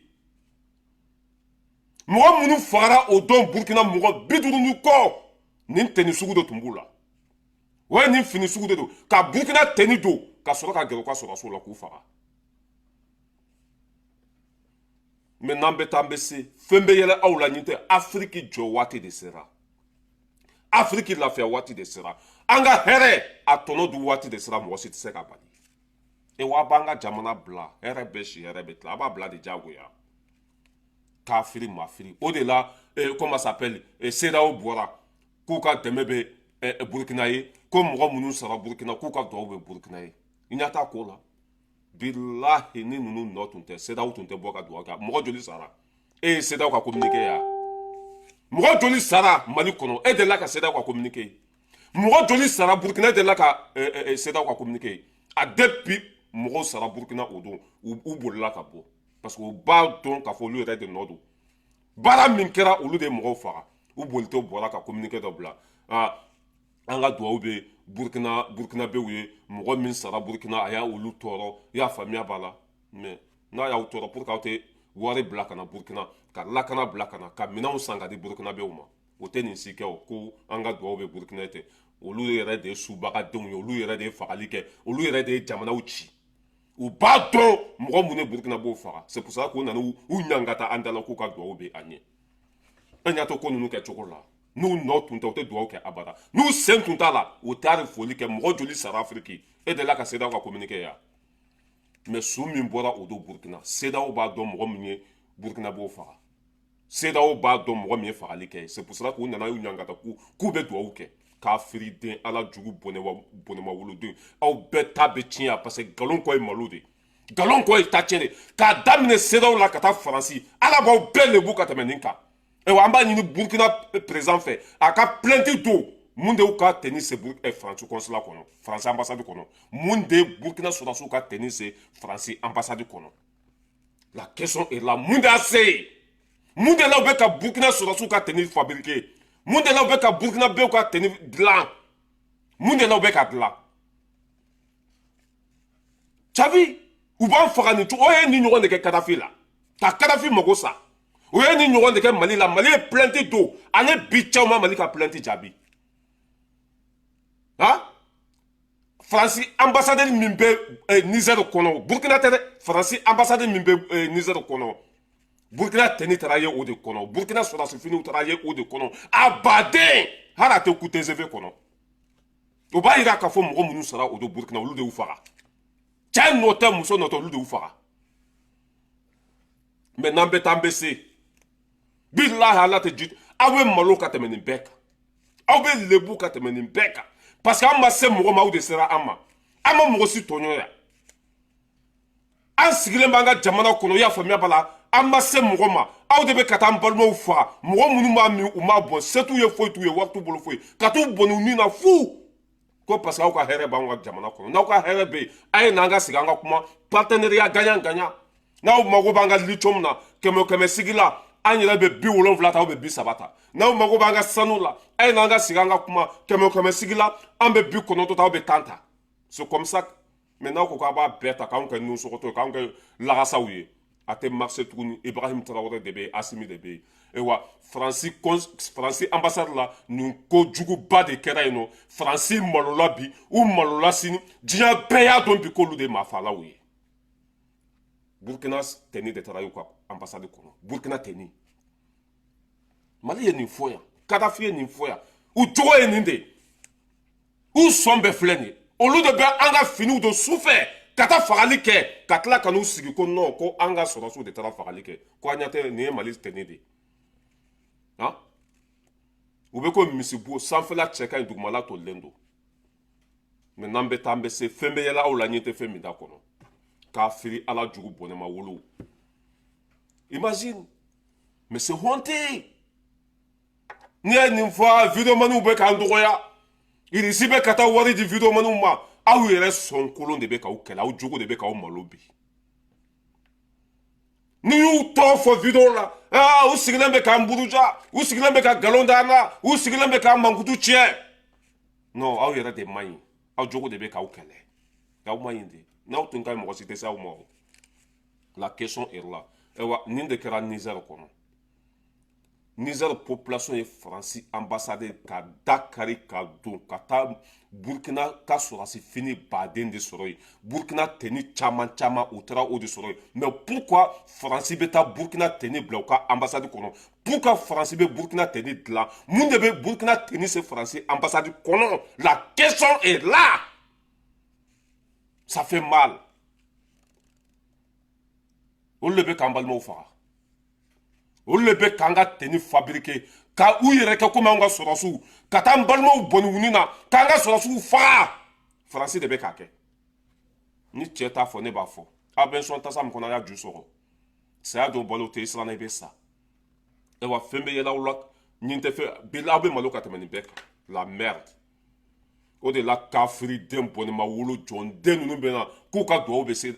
Mɔgɔ minnu fagara o don Burukina, mɔgɔ 50 ni kɔ, nin tenue sugu de tun b'u la. O ye nin fini sugu de don ka Burukina tenue don ka sɔrɔ ka gɛrɛ u ka sɔrɔdasiw la k'u faga. Mais n'an bɛ taa, an bɛ se fɛn bɛ yɛlɛ aw la. Nin tɛ Afiriki jɔ waati de sera, Afiriki lafiya waati de sera, an ka hɛrɛ a tɔnɔ dun waati de sera. Mɔgɔ si tɛ se ka bali. E wa b'an ka jamana bila, hɛrɛ bɛ si, hɛrɛ bɛ tila, a b'a bila de diyagoya. Kafiri mafiri, o de la comment s'appelle, CEDEAO bɔra k'u ka dɛmɛ bɛ Burukina ye, ko mɔgɔ minnu sara Burukina, k'u ka duwawu bɛ Burukina ye. I ɲɛ t'a ko la. Bilahi, ni ninnu nɔ tun tɛ, CEDEAO tun tɛ bɔ ka duwawu kɛ. Mɔgɔ joli sara? E ye CEDEAO ka communiqué ya? Mɔgɔ joli sara Mali kɔnɔ? E delila ka CEDEAO ka communiqué ye? Mɔgɔ joli sara Burukina? E delila ka CEDEAO ka communiqué ye? A depuis mɔgɔw sara Burukina o don, u bolila ka bɔ, parce que u b'a dɔn k'a fɔ olu yɛrɛ de nɔ don. Baara min kɛra, olu de ye mɔgɔw faga. U bolitɔ bɔra ka communiqué dɔ bila: an ka duwawu bɛ Burukina, Burukinabew ye. Mɔgɔ min sara Burukina, a y'a olu tɔɔrɔ. I y'a faamuya b'a la. Mais n'a y'aw tɔɔrɔ, pour que aw tɛ wari bila ka na Burukina, ka lakana bila ka na, ka minɛnw san ka di Burukinabew ma, o tɛ nin si kɛ. O ko an ka duwawu bɛ Burukina tɛ. Olu yɛrɛ de ye subagadenw ye, olu yɛrɛ de ye fagali kɛ, olu yɛrɛ de ye jamanaw ci. U b'a dɔn mɔgɔ mun ye Burukina b'o faga. C'est pour ça k'u nana u ɲangata an da la k'u ka duwawu bɛ an ye. An y'a to ko ninnu kɛ cogo la, n'u nɔ tun tɛ, u tɛ duwawu kɛ abada. N'u sen tun t'a la, u t'a foli kɛ. Mɔgɔ joli sara Afiriki? E delila ka CEDEAO ka communiqué ya? Mais su min bɔra o don Burukina, CEDEAO b'a dɔn mɔgɔ min ye Burukina b'o faga. CEDEAO b'a dɔn mɔgɔ min ye fagali kɛ. C'est pour cela k'u nana y'u ɲangata k'u bɛ duwawu kɛ. Kafiri den, Ala jugu, bɔnɛma woloden, aw bɛɛ ta bɛ tiɲɛ, parce que nkalon kɔ ye malo de, nkalon kɔ ye ta tiɲɛ de. K'a daminɛ CEDEAO la ka taa Faransi, Ala b'aw bɛɛ lebu ka tɛmɛ nin kan. Ayiwa, an b'a ɲini Burukina président fɛ, a ka plainte don. Mun de y'u ka tenue se Faransi consulat kɔnɔ, Faransi ambassade kɔnɔ? Mun de ye Burukina sɔrɔdasiw ka tenue se Faransi ambassade kɔnɔ? La question est là. Mun de y'a se yen? Mun de la u bɛ ka Burukina sɔrɔdasiw ka tenue fabriquer? Mun de la u bɛ ka Burukinabew ka tenue dilan? Mun de la u bɛ ka dilan? Cavi, u b'an faga nin cogo. O ye nin ɲɔgɔn de kɛ Kadafi la, ka Kadafi mago sa. O ye nin ɲɔgɔn de kɛ Mali la. Mali ye plainte don, ani bi cɛw ma Mali ka plainte jaabi. Han, Faransi ambassadeur min bɛ Niger kɔnɔ, Burukina tɛ dɛ, Faransi ambassadeur min bɛ Niger kɔnɔ, Burukina tenue taara ye o de kɔnɔ, Burukina sɔrɔdasi finiw taara ye o de kɔnɔ. A baden, hali a tɛ ku TGV kɔnɔ. O b'a yira k'a fɔ mɔgɔ minnu sara o don Burukina, olu de y'u faga. Cɛ nɔ tɛ, muso nɔ tɛ, olu de y'u faga. Mais n'an bɛ taa, an bɛ se. Bilahi, Ala tɛ ji. Aw bɛ malo ka tɛmɛ nin bɛɛ kan, aw bɛ lebu ka tɛmɛ nin bɛɛ kan, parce que an ma se mɔgɔ ma, aw de sera an ma. An ma mɔgɔ si tɔɲɔ yan. An sigilen b'an ka jamana kɔnɔ, i y'a faamuya b'a la. An ma se mɔgɔ ma, aw de bɛ ka taa an balimaw faga. Mɔgɔ minnu b'a min, u m'a bɔn, se t'u ye, foyi t'u ye, wari t'u bolo, foyi, ka t'u bɔnni u ni na fu ko parce que aw ka hɛrɛ b'anw ka jamana kɔnɔ. N'aw ka hɛrɛ bɛ yen, a ye n'an ka sigi, an ka kuma partenariat gagnant gagnant. N'aw mago b'an ka lithium na, kɛmɛ kɛmɛ sigi la, an yɛrɛ bɛ 70 ta, aw bɛ 30 ta. N'aw mago b'an ka sanu la, a ye n'an ka sigi, an ka kuma kɛmɛ kɛmɛ sigi la, an bɛ 90 ta, aw bɛ 10 ta. C'est comme ça. Mais n'aw ko k'aw b'a bɛɛ ta k'anw kɛ nusɔgɔtɔ ye, k'anw kɛ lagasaw ye, A tɛ marché tuguni. Ibrahim Traoré de bɛ yen, Asimi de bɛ yen. Ayiwa, Faransi ambassade la, nin ko juguba de kɛra yen nɔ. Faransi malola bi, u malola sini. Diɲɛ bɛɛ y'a dɔn bi k'olu de ye maafalaw ye. Burukina tenue de taara y'u ka ambassade kɔnɔ, Burukina tenue. Mali ye nin fɔ yan, Kadafi ye nin fɔ yan. U jogo ye nin de ye, u sɔn bɛɛ filɛ nin ye. Olu de bɛ an ka finiw don sufɛ ka taa fagali kɛ, ka tila ka n'u sigi ko non, ko an ka sɔrɔsiw de taara fagali kɛ, ko an ɲɛ tɛ nin ye Mali tenue de ye. Han, u bɛ ko misibo sanfɛla cɛ ka ɲi, dugumala tolilen don. Mɛ n'an bɛ taa, an bɛ se fɛn bɛ yɛlɛ aw la, ɲɛ tɛ fɛn min da kɔnɔ k'a firi ala jugu bɔnɛma wolo. Imagine, mais c'est honteux. N'i ye nin fɔ, videomaniw bɛ k'an dɔgɔya. Irisi bɛ ka taa wari di videomaniw ma. Aw yɛrɛ sɔn kolon de bɛ k'aw kɛlɛ, aw jogo de bɛ k'aw malo bi. N'i y'u tɔgɔ fɔ video la, aa, u sigilen bɛ k'an buruja, u sigilen bɛ ka nkalon d'an na, u sigilen bɛ k'an mankutu tiɲɛ. Non, aw yɛrɛ de man ɲi, aw jogo de bɛ k'aw kɛlɛ. Aw man ɲi de. N'aw tun ka ɲi, mɔgɔ si tɛ se aw ma. O la question est là. Ayiwa, nin de kɛra Niger kɔnɔ. Niger population ye Faransi ambassade ka da kari ka don ka taa Burkina ka sɔrɔsi fini baden de sɔrɔ yen, Burkina tenue caman caman, u taara o de sɔrɔ yen. Mais pourquoi Faransi bɛ taa Burkina tenue bila u ka ambassade kɔnɔ? Pourquoi Faransi bɛ Burkina tenue dilan? Mun de bɛ Burkina tenue se Faransi ambassade kɔnɔ? La question est là, ça fait mal. Olu de bɛ k'an balimaw faga, olu de bɛ k'an ka tenue fabriquer ka u yɛrɛ kɛ komi anw ka sɔrɔsiw, ka taa an balimaw bɔnni na, k'an ka sɔrɔsiw faga. Faransi de bɛ k'a kɛ. Ni cɛ t'a fɔ, ne b'a fɔ. Aw bɛ sɔn tasa min kɔnɔ, a y'a ju sɔgɔ. Saya dɔw balo tɛ, i siranna, i bɛ sa. Ayiwa, fɛn bɛ yɛlɛ aw la, nin tɛ fɛn bi, aw bɛ malo ka tɛmɛ nin bɛɛ kan. La merde. O de la, kafiri den bɔnɛma wolo jɔnden ninnu bɛ na k'u ka duwawu bɛ se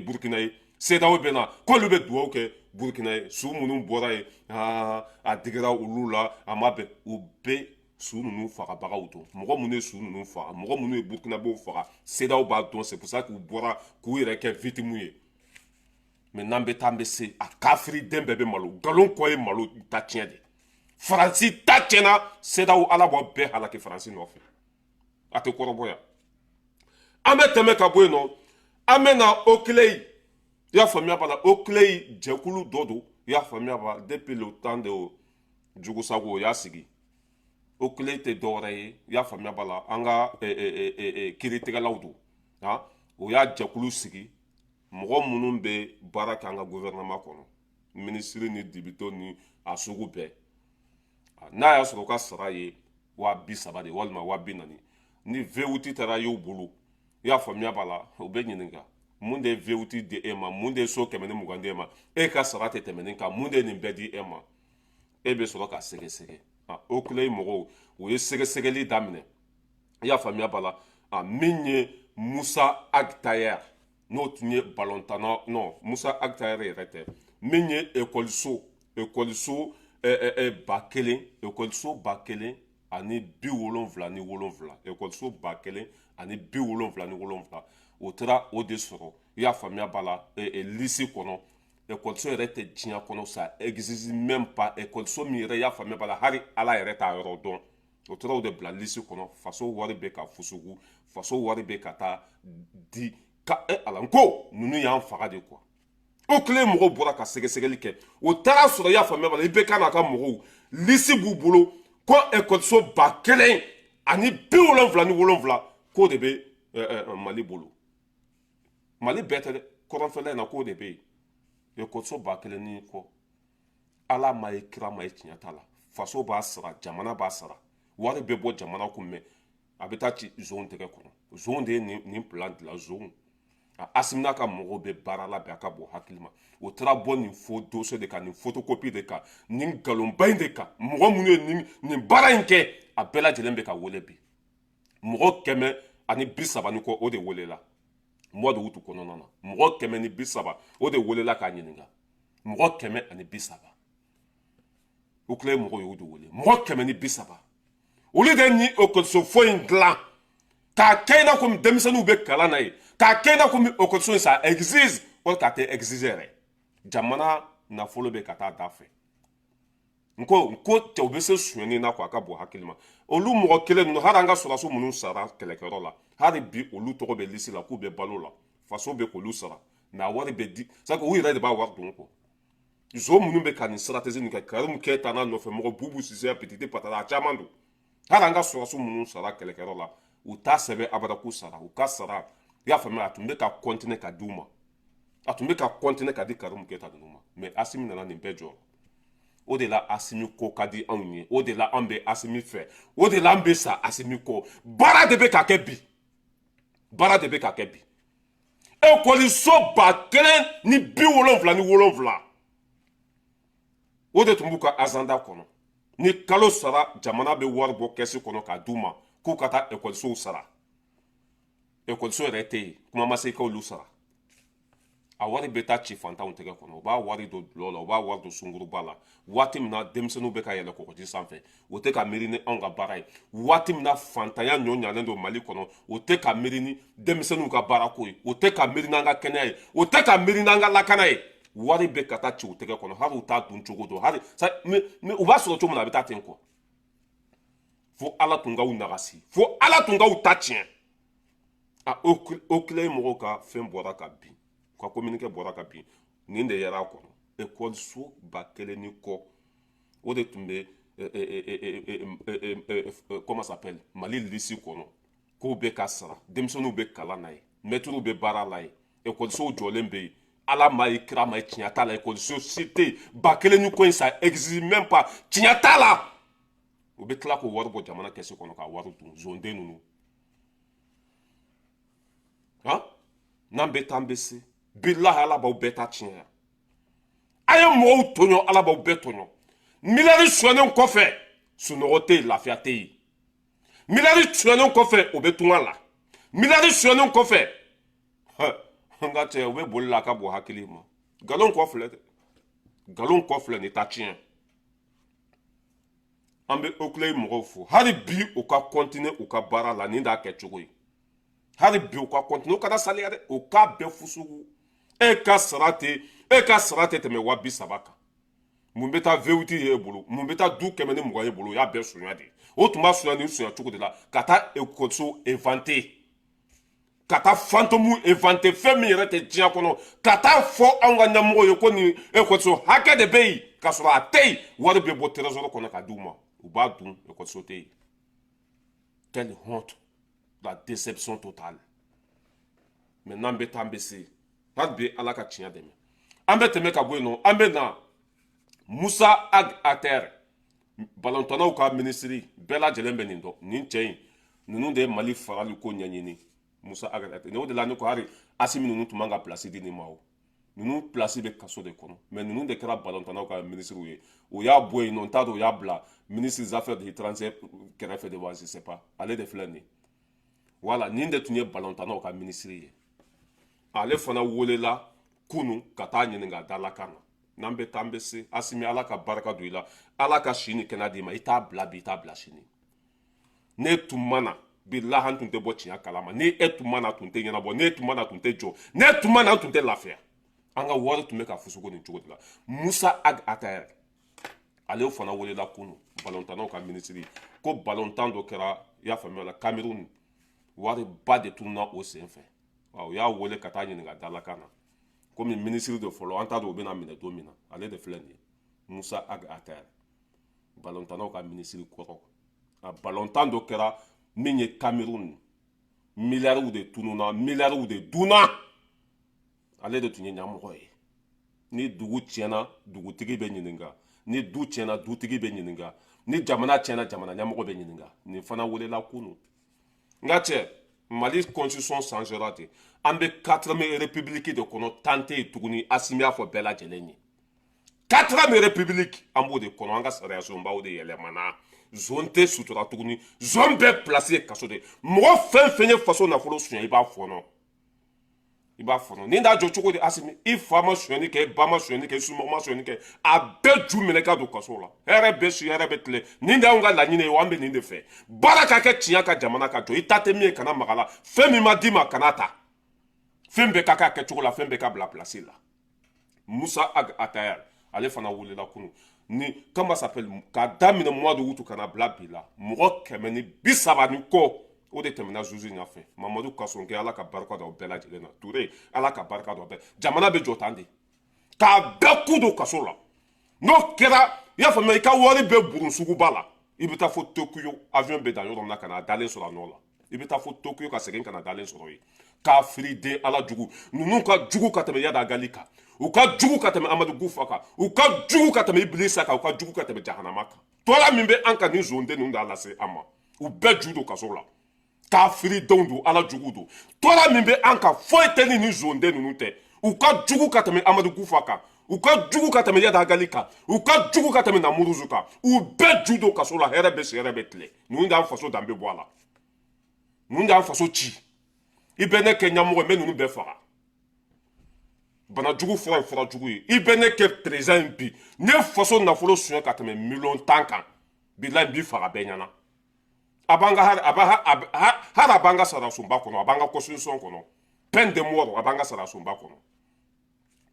Burukina ye. CEDEAO bɛ na k'olu bɛ duwawu kɛ Burukina ye. Su minnu bɔra yen, a digira olu la, a ma bɛn. U bɛ su ninnu fagabagaw dɔn, mɔgɔ minnu ye su ninnu faga, mɔgɔ minnu ye Burukinabew faga, CEDEAO b'a dɔn. C'est pour ça k'u bɔra k'u yɛrɛ kɛ victime ye. Mais n'an bɛ taa, an bɛ se. A kafiri den bɛɛ bɛ malo. Nkalon kɔ ye malo ta tiɲɛ de. Faransi ta tiɲɛna. CEDEAO, Ala b'aw bɛɛ halaki Faransi nɔfɛ. A tɛ kɔrɔbɔ yan. An bɛ tɛmɛ ka bɔ yen nɔ, an bɛ na OCLEI. I y'a faamuya b'a la, OCLEI jɛkulu dɔ don. I y'a faamuya b'a la, depuis le temps de Jugusago, o y'a sigi. OCLEI tɛ dɔwɛrɛ ye, i y'a faamuya b'a la, an ka kiiritigɛlaw don. Han, o y'a jɛkulu sigi. Mɔgɔ minnu bɛ baara kɛ an ka gouvernement kɔnɔ, minisiri ni député ni a sugu bɛɛ, n'a y'a sɔrɔ u ka sara ye 30 000 de walima 40 000, ni V8 taara y'u bolo, i y'a faamuya b'a la, u bɛ ɲininka: mun de ye V8 di e ma? Mun de ye so 120 di e ma? E ka sara tɛ tɛmɛ nin kan, mun de ye nin bɛɛ di e ma? E bɛ sɔrɔ ka sɛgɛsɛgɛ. OCLEI mɔgɔw, u ye sɛgɛsɛgɛli daminɛ. I y'a faamuya b'a la, min ye Moussa Ag Attaher, n'o tun ye balontanna, non, Moussa Ag Attaher yɛrɛ tɛ, min ye ekɔliso 1000, ekɔliso 1077, ekɔliso 1077, o taara o de sɔrɔ. I y'a faamuya b'a la, liste kɔnɔ, ekɔliso yɛrɛ tɛ diɲɛ kɔnɔ, ça existe même pas. Ekɔliso min yɛrɛ, i y'a faamuya b'a la, hali Ala yɛrɛ t'a yɔrɔ dɔn, o taara o de bila liste kɔnɔ. Faso wari bɛ ka fusugu, faso wari bɛ ka taa di ka e Ala ko ninnu y'an faga de quoi. O kelen, mɔgɔw bɔra ka sɛgɛsɛgɛli kɛ, o taara sɔrɔ, i y'a faamuya b'a la, IBK n'a ka mɔgɔw, liste b'u bolo ko ekɔliso 1077, k'o de bɛ Mali bolo. Mali bɛɛ tɛ dɛ, kɔrɔnfɛla in na, k'o de bɛ yen, ekɔliso 1000 ni kɔ. Ala ma ye, kira ma ye, tiɲɛ t'a la. Faso b'a sara, jamana b'a sara, wari bɛ bɔ jamana kun mɛ, a bɛ taa ci zon tɛgɛ kɔnɔ. Zon de ye nin plan dilan. Zon Asimi n'a ka mɔgɔw bɛ baara la bi, a ka bɔ hakili ma. O taara bɔ nin faux dossier de kan, nin photocopie de kan, nin nkalonba in de kan. Mɔgɔ minnu ye nin baara in kɛ, a bɛɛ lajɛlen bɛ ka wele bi. Mɔgɔ 130 ni kɔ, o de welela mois de août kɔnɔna na. Mɔgɔ 130, o de welela k'a ɲininka. Mɔgɔ 130, o tila ye mɔgɔ ye, o de wele. Mɔgɔ 130, olu de ni ekɔliso fɔ in dilan k'a kɛ i n'a komi denmisɛnninw bɛ kalan na ye, k'a kɛ i n'a komi ekɔliso in, ça existe. or k'a tɛ exiger yɛrɛ. Jamana nafolo bɛ ka taa da fɛ. N ko cɛw bɛ se sonyɛni na quoi, a ka bon hakili ma. Olu mɔgɔ kelen ninnu, hali an ka sɔrɔdasiw minnu sara kɛlɛkɛyɔrɔ la, hali bi olu tɔgɔ bɛ liste la k'u bɛ balo la, faso bɛ k'olu sara, mais a wari bɛ di, c'est que u yɛrɛ de b'a wari dun quoi. Zo minnu bɛ ka nin stratégie nin kɛ, Karimu Keyita n'a nɔfɛ mɔgɔ, Bubu Sise, petite patata, a caman don. Hali an ka sɔrɔdasiw minnu sara kɛlɛkɛyɔrɔ la, u t'a sɛbɛn abada k'u sara, u ka sara, i y'a faamuya, a tun bɛ ka continuer ka di u ma, a tun bɛ ka continuer ka di Karimu Keyita ninnu ma. Mais Asimi nana nin bɛɛ jɔ. O de la Asimi ko ka di anw ye, o de la an bɛ Asimi fɛ, o de la an bɛ sa Asimi kɔ. Baara de bɛ ka kɛ bi, baara de bɛ ka kɛ bi. Ekɔliso 1077, o de tun b'u ka agenda kɔnɔ. Ni kalo sara, jamana bɛ wari bɔ kɛsi kɔnɔ k'a d'u ma k'u ka taa ekɔlisow sara. Ekɔliso yɛrɛ tɛ yen, kuma ma se i k'olu sara. A wari bɛ taa ci fantanw tɛgɛ kɔnɔ, u b'a wari don dulɔ la, u b'a wari don sunkuruba la. Waati min na denmisɛnninw bɛ ka yɛlɛ kɔgɔji sanfɛ, o tɛ ka miiri ni anw ka baara ye. Waati min na fantanya ɲɔ ɲalen don Mali kɔnɔ, o tɛ ka miiri ni denmisɛnninw ka baarako ye, o tɛ ka miiri n'an ka kɛnɛya ye, o tɛ ka miiri n'an ka lakana ye. Wari bɛ ka taa ci u tɛgɛ kɔnɔ, hali u t'a dun cogo dɔn, hali u b'a sɔrɔ cogo min na, a bɛ taa ten quoi. Fo Ala tun k'aw nagasi, fo Ala tun k'aw ta tiɲɛ. A o kile mɔgɔw ka fɛn bɔra ka bin, u ka communiqué bɔra ka bin. Nin de yɛrɛ a kɔnɔ, ekɔliso 1000 ni kɔ, o de tun bɛ, comment s'appelle, Mali liste kɔnɔ, k'o bɛ ka sara. Denmisɛnninw bɛ kalan na ye, mɛtiriw bɛ baara la ye, ekɔlisow jɔlen bɛ yen. Ala ma ye, kira ma ye, tiɲɛ t'a la. Ekɔliso si tɛ yen, 1000 ni kɔ in, ça existe même pas, tiɲɛ t'a la. U bɛ tila k'o wari bɔ jamana kɛsi kɔnɔ k'a wari dun. Zonden ninnu han, n'an bɛ taa, an bɛ se. Bilahi, Ala b'aw bɛɛ ta tiɲɛ yan. A ye mɔgɔw tɔɲɔ, Ala b'aw bɛɛ tɔɲɔ. Miliyari sonyɛnen kɔfɛ, sunɔgɔ tɛ yen, lafiya tɛ yen. Miliyari sonyɛnen kɔfɛ, o bɛ tunga la. Miliyari sonyɛnen kɔfɛ, n ka cɛ, u bɛ boli la. A ka bon hakili ma. Nkalon kɔ filɛ dɛ, nkalon kɔ filɛ nin ta tiɲɛ. An bɛ OCLEI mɔgɔw fo, hali bi u ka continuer u ka baara la. Nin t'a kɛcogo ye. Hali bi u ka continuer, u kana saliya dɛ, u k'a bɛɛ fusugu. E ka sara tɛ tɛmɛ 30.000 kan. Mun bɛ taa V8 ye e bolo? Mun bɛ taa du 120 e bolo? O y'a bɛɛ sonya de. O tun b'a sonya nin sonya cogo de la, ka taa ekɔliso inventé, ka taa fantôme inventé, fɛn min yɛrɛ tɛ diɲɛ kɔnɔ, ka taa fɔ anw ka ɲɛmɔgɔw ye ko nin ekɔliso hakɛ de bɛ yen, k'a sɔrɔ a tɛ yen. Wari bɛ bɔ trésor kɔnɔ ka d'u ma, u b'a dun, ekɔliso tɛ yen. Quelle honte, la déception totale. Mais n'an bɛ taa, an bɛ se. Hali bi Ala ka tiɲɛ dɛmɛ. An bɛ tɛmɛ ka bɔ yen nɔ, an bɛ na Musa Ag Ater, balontannaw ka minisiri. Bɛɛ lajɛlen bɛ nin dɔn, nin cɛ in. Ninnu de ye Mali farali ko ɲɛɲini. Musa Ag Ater, o de la ne ko hali Asimi ninnu tun man ka place di nin ma. O ninnu place bɛ kaso de kɔnɔ. Mais ninnu de kɛra balontannaw ka minisiriw ye. O y'a bɔ yen nɔ, n t'a dɔn o y'a bila ministre des Affaires étrangères kɛrɛfɛ de wa, je sais pas. Ale de filɛ nin ye. Voilà, nin de tun ye balontannaw ka minisiri ye. Ale fana welela kunu ka taa ɲininka dalakan na. N'an bɛ taa, an bɛ se. Asimi, Ala ka barika don i la, Ala ka si ni kɛnɛya d'i ma. I t'a bila bi, i t'a bila sini. Ne tun ma na, bilahi, an tun tɛ bɔ tiɲɛ kalama. Ni e tun ma na, tun tɛ ɲɛnabɔ. Ne tun ma na, tun tɛ jɔ. Ne tun ma na, an tun tɛ lafiya. An ka wari tun bɛ ka fusugu nin cogo de la. Musa Ag Ater, ale fana welela kunu, balontannaw ka minisiri, ko balontan dɔ kɛra, i y'a faamuya la, Cameroun, wari ba de tununa o sen fɛ. U y'a wele ka taa ɲininka dalakan na. Komi minisiri de fɔlɔ, an t'a dɔn u bɛna minɛ don min na. Ale de filɛ nin ye, Musa Ag Ater, balontannaw ka minisiri kɔrɔ. A balontan dɔ kɛra min ye Cameroun, miliyariw de tununa, miliyariw de dunna. Ale de tun ye ɲɛmɔgɔ ye. Ni dugu tiɲɛna, dugutigi bɛ ɲininka. Ni du tiɲɛna, dutigi bɛ ɲininka. Ni jamana tiɲɛna, jamana ɲɛmɔgɔ bɛ ɲininka. Nin fana welela kunu. N ka cɛ, Mali constitution changera ten. An bɛ quatrième république de kɔnɔ, tan tɛ yen tuguni. Asimi y'a fɔ bɛɛ lajɛlen ye, quatrième république, an b'o de kɔnɔ. An ka sariya sunbaw de yɛlɛmana. Zon tɛ sutura tuguni, zon bɛɛ place ye kaso de. Mɔgɔ fɛn fɛn ye faso nafolo suɲɛ, i b'a fɔnɔ, i b'a fɔnɔ. Nin t'a jɔ cogo di? Asimi, i fa ma sonyɛni kɛ, i ba ma sonyɛni kɛ, i somɔgɔ ma sonyɛni kɛ, a bɛɛ ju minɛ ka don kaso la. Hɛrɛ bɛ si, hɛrɛ bɛ tile. Nin de y'anw ka laɲini ye wa, an bɛ nin de fɛ. Baara ka kɛ tiɲɛ ka, jamana ka jɔ. I ta tɛ min ye, kana maga la. Fɛn min ma d'i ma, kana ta. Fɛn bɛɛ ka k'a kɛcogo la, fɛn bɛɛ ka bila place la. Musa Ag Atayar, ale fana welela kunu ni comment s'appelle, k'a daminɛ mois de août ka na bila bi la, mɔgɔ 130 ni kɔ, o de tɛmɛna juge ɲɛfɛ. Mamadu Kasɔnkɛ, Ala ka barika da o bɛɛ lajɛlen na. Ture, Ala ka barika da o bɛɛ. Jamana bɛ jɔ tan de, k'a bɛɛ ku don kaso la. N'o kɛra, i y'a faamuya, i ka wari bɛ burun suguba la, i bɛ taa fo Tokiyo, avion bɛ dan yɔrɔ min na, ka na dalen sɔrɔ a nɔ la. I bɛ taa fo Tokiyo ka segin ka na dalen sɔrɔ yen. Kafiriden Ala jugu ninnu ka jugu ka tɛmɛ Yada Gali kan, u ka jugu ka tɛmɛ Amadu Gufa kan, u ka jugu ka tɛmɛ Ibilisa kan, u ka jugu ka tɛmɛ jahanama kan. Tɔɔrɔ min bɛ an kan, ni zonden ninnu y'a lase an ma, u bɛɛ ju don kaso la. Kafiridenw don, Ala jugu don. Tɔɔrɔ min bɛ an kan, foyi tɛ ni nin zonden ninnu tɛ. U ka jugu ka tɛmɛ Amadu Gufa kan, u ka jugu ka tɛmɛ Yada Gali kan, u ka jugu ka tɛmɛ Namuruzu kan. U bɛɛ ju don kaso la. Hɛrɛ bɛ si, hɛrɛ bɛ tile. Ninnu y'an faso danbe bɔ a la, ninnu y'an faso ci. I bɛ ne kɛ ɲɛmɔgɔ, n bɛ ninnu bɛɛ faga. Bana jugu fura ye fura jugu ye. I bɛ ne kɛ président ye bi, ne faso nafolo suɲɛ ka tɛmɛ miliyɔn 10 kan, bilayi, n b'i faga bɛɛ ɲɛna. A b'an ka a b'a hali a b'an ka sariyasunba kɔnɔ, a b'an ka constitution kɔnɔ, peine de mort a b'an ka sariyasunba kɔnɔ,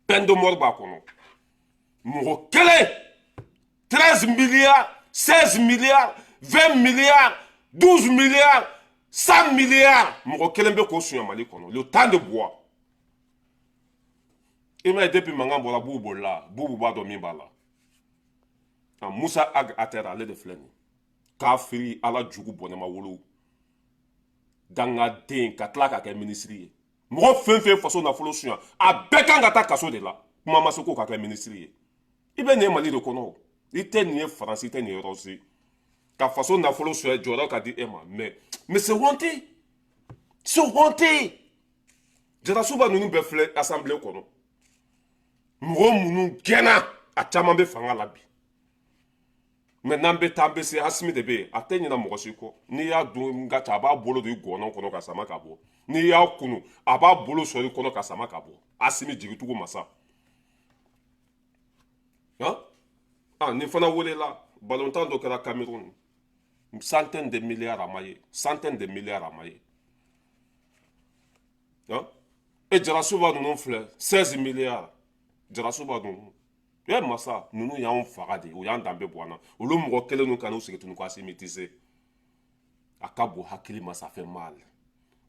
peine de mort b'a kɔnɔ. Mɔgɔ kelen, 13 milliards, 16 milliards, 20 milliards, 12 milliards, 100 milliards, mɔgɔ kelen bɛ k'o suɲɛ Mali kɔnɔ, le temps de bois. I m'a ye, depuis mankan bɔra, b'u bolila, Bubu b'a dɔn min b'a la. Musa Ag Ater, ale de filɛ nin kafiri Ala jugu bɔnɛma wolo dangaden, ka tila ka kɛ minisiri ye. Mɔgɔ fɛn fɛn faso nafolo suɲɛ, a bɛɛ kan ka taa kaso de la. Kuma ma se k'o ka kɛ minisiri ye. I bɛ nin ye Mali de kɔnɔ, i tɛ nin ye Faransi, i tɛ nin ye yɔrɔ si. Ka faso nafolo suɲɛ, jɔyɔrɔ ka di e ma, mais c'est honteux, c'est honteux. Jarasuba ninnu bɛɛ filɛ assemblée kɔnɔ, mɔgɔ minnu gɛnna, a caman bɛ fanga la bi. Mɛ n'an bɛ taa, an bɛ se. Asimi de bɛ yen, a tɛ ɲinɛ mɔgɔ si kɔ. N'i y'a dun ka ca, a b'a bolo don i gɔnɔ kɔnɔ ka sama ka bɔ. N'i y'a kunu, a b'a bolo sɔrɔ i kɔnɔ ka sama ka bɔ. Asimi jigitugu masa han. Ah, nin fana welela. Balontan dɔ kɛra Cameroun, centaine de milliards a ma ye, centaine de milliards a ma ye. Han, e Jarasuba ninnu filɛ, 16 milliards. Jarasuba ninnu e masa ninnu y'anw faga de, o y'an danbe bɔ an na. Olu mɔgɔ kelen ninnu ka n'u sigi tuguni ko Asimi tɛ se, a ka bon hakili ma, ça fait mal.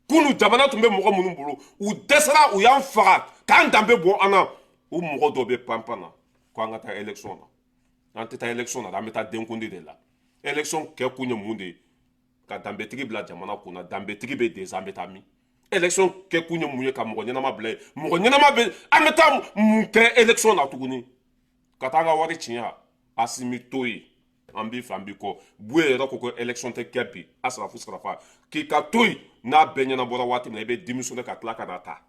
Kunu jamana tun bɛ mɔgɔ minnu bolo, u dɛsɛra, u y'an faga k'an danbe bɔ an na. U mɔgɔ dɔw bɛ panpan na ko an ka taa élection na. An tɛ taa élection na, an bɛ taa denkundi de la. Élection kɛ kun ye mun de ye? Ka danbetigi bila jamana kunna. Danbetigi bɛ dɛsɛ, an bɛ taa min? Élection kɛ kun ye mun ye? Ka mɔgɔ ɲɛnama bila yen. Mɔgɔ ɲɛnama bɛ, an bɛ taa mun kɛ élection na tuguni? Ka taa an ka wari tiɲɛ. Asimi to yen, an b'i fɛ, an b'i kɔ. Buye yɛrɛ ko ko élection tɛ kɛ bi. A sarafu sarafa k'i ka to yen, n'a bɛɛ ɲɛnabɔra waati min na, i bɛ démissionner ka tila ka na ta.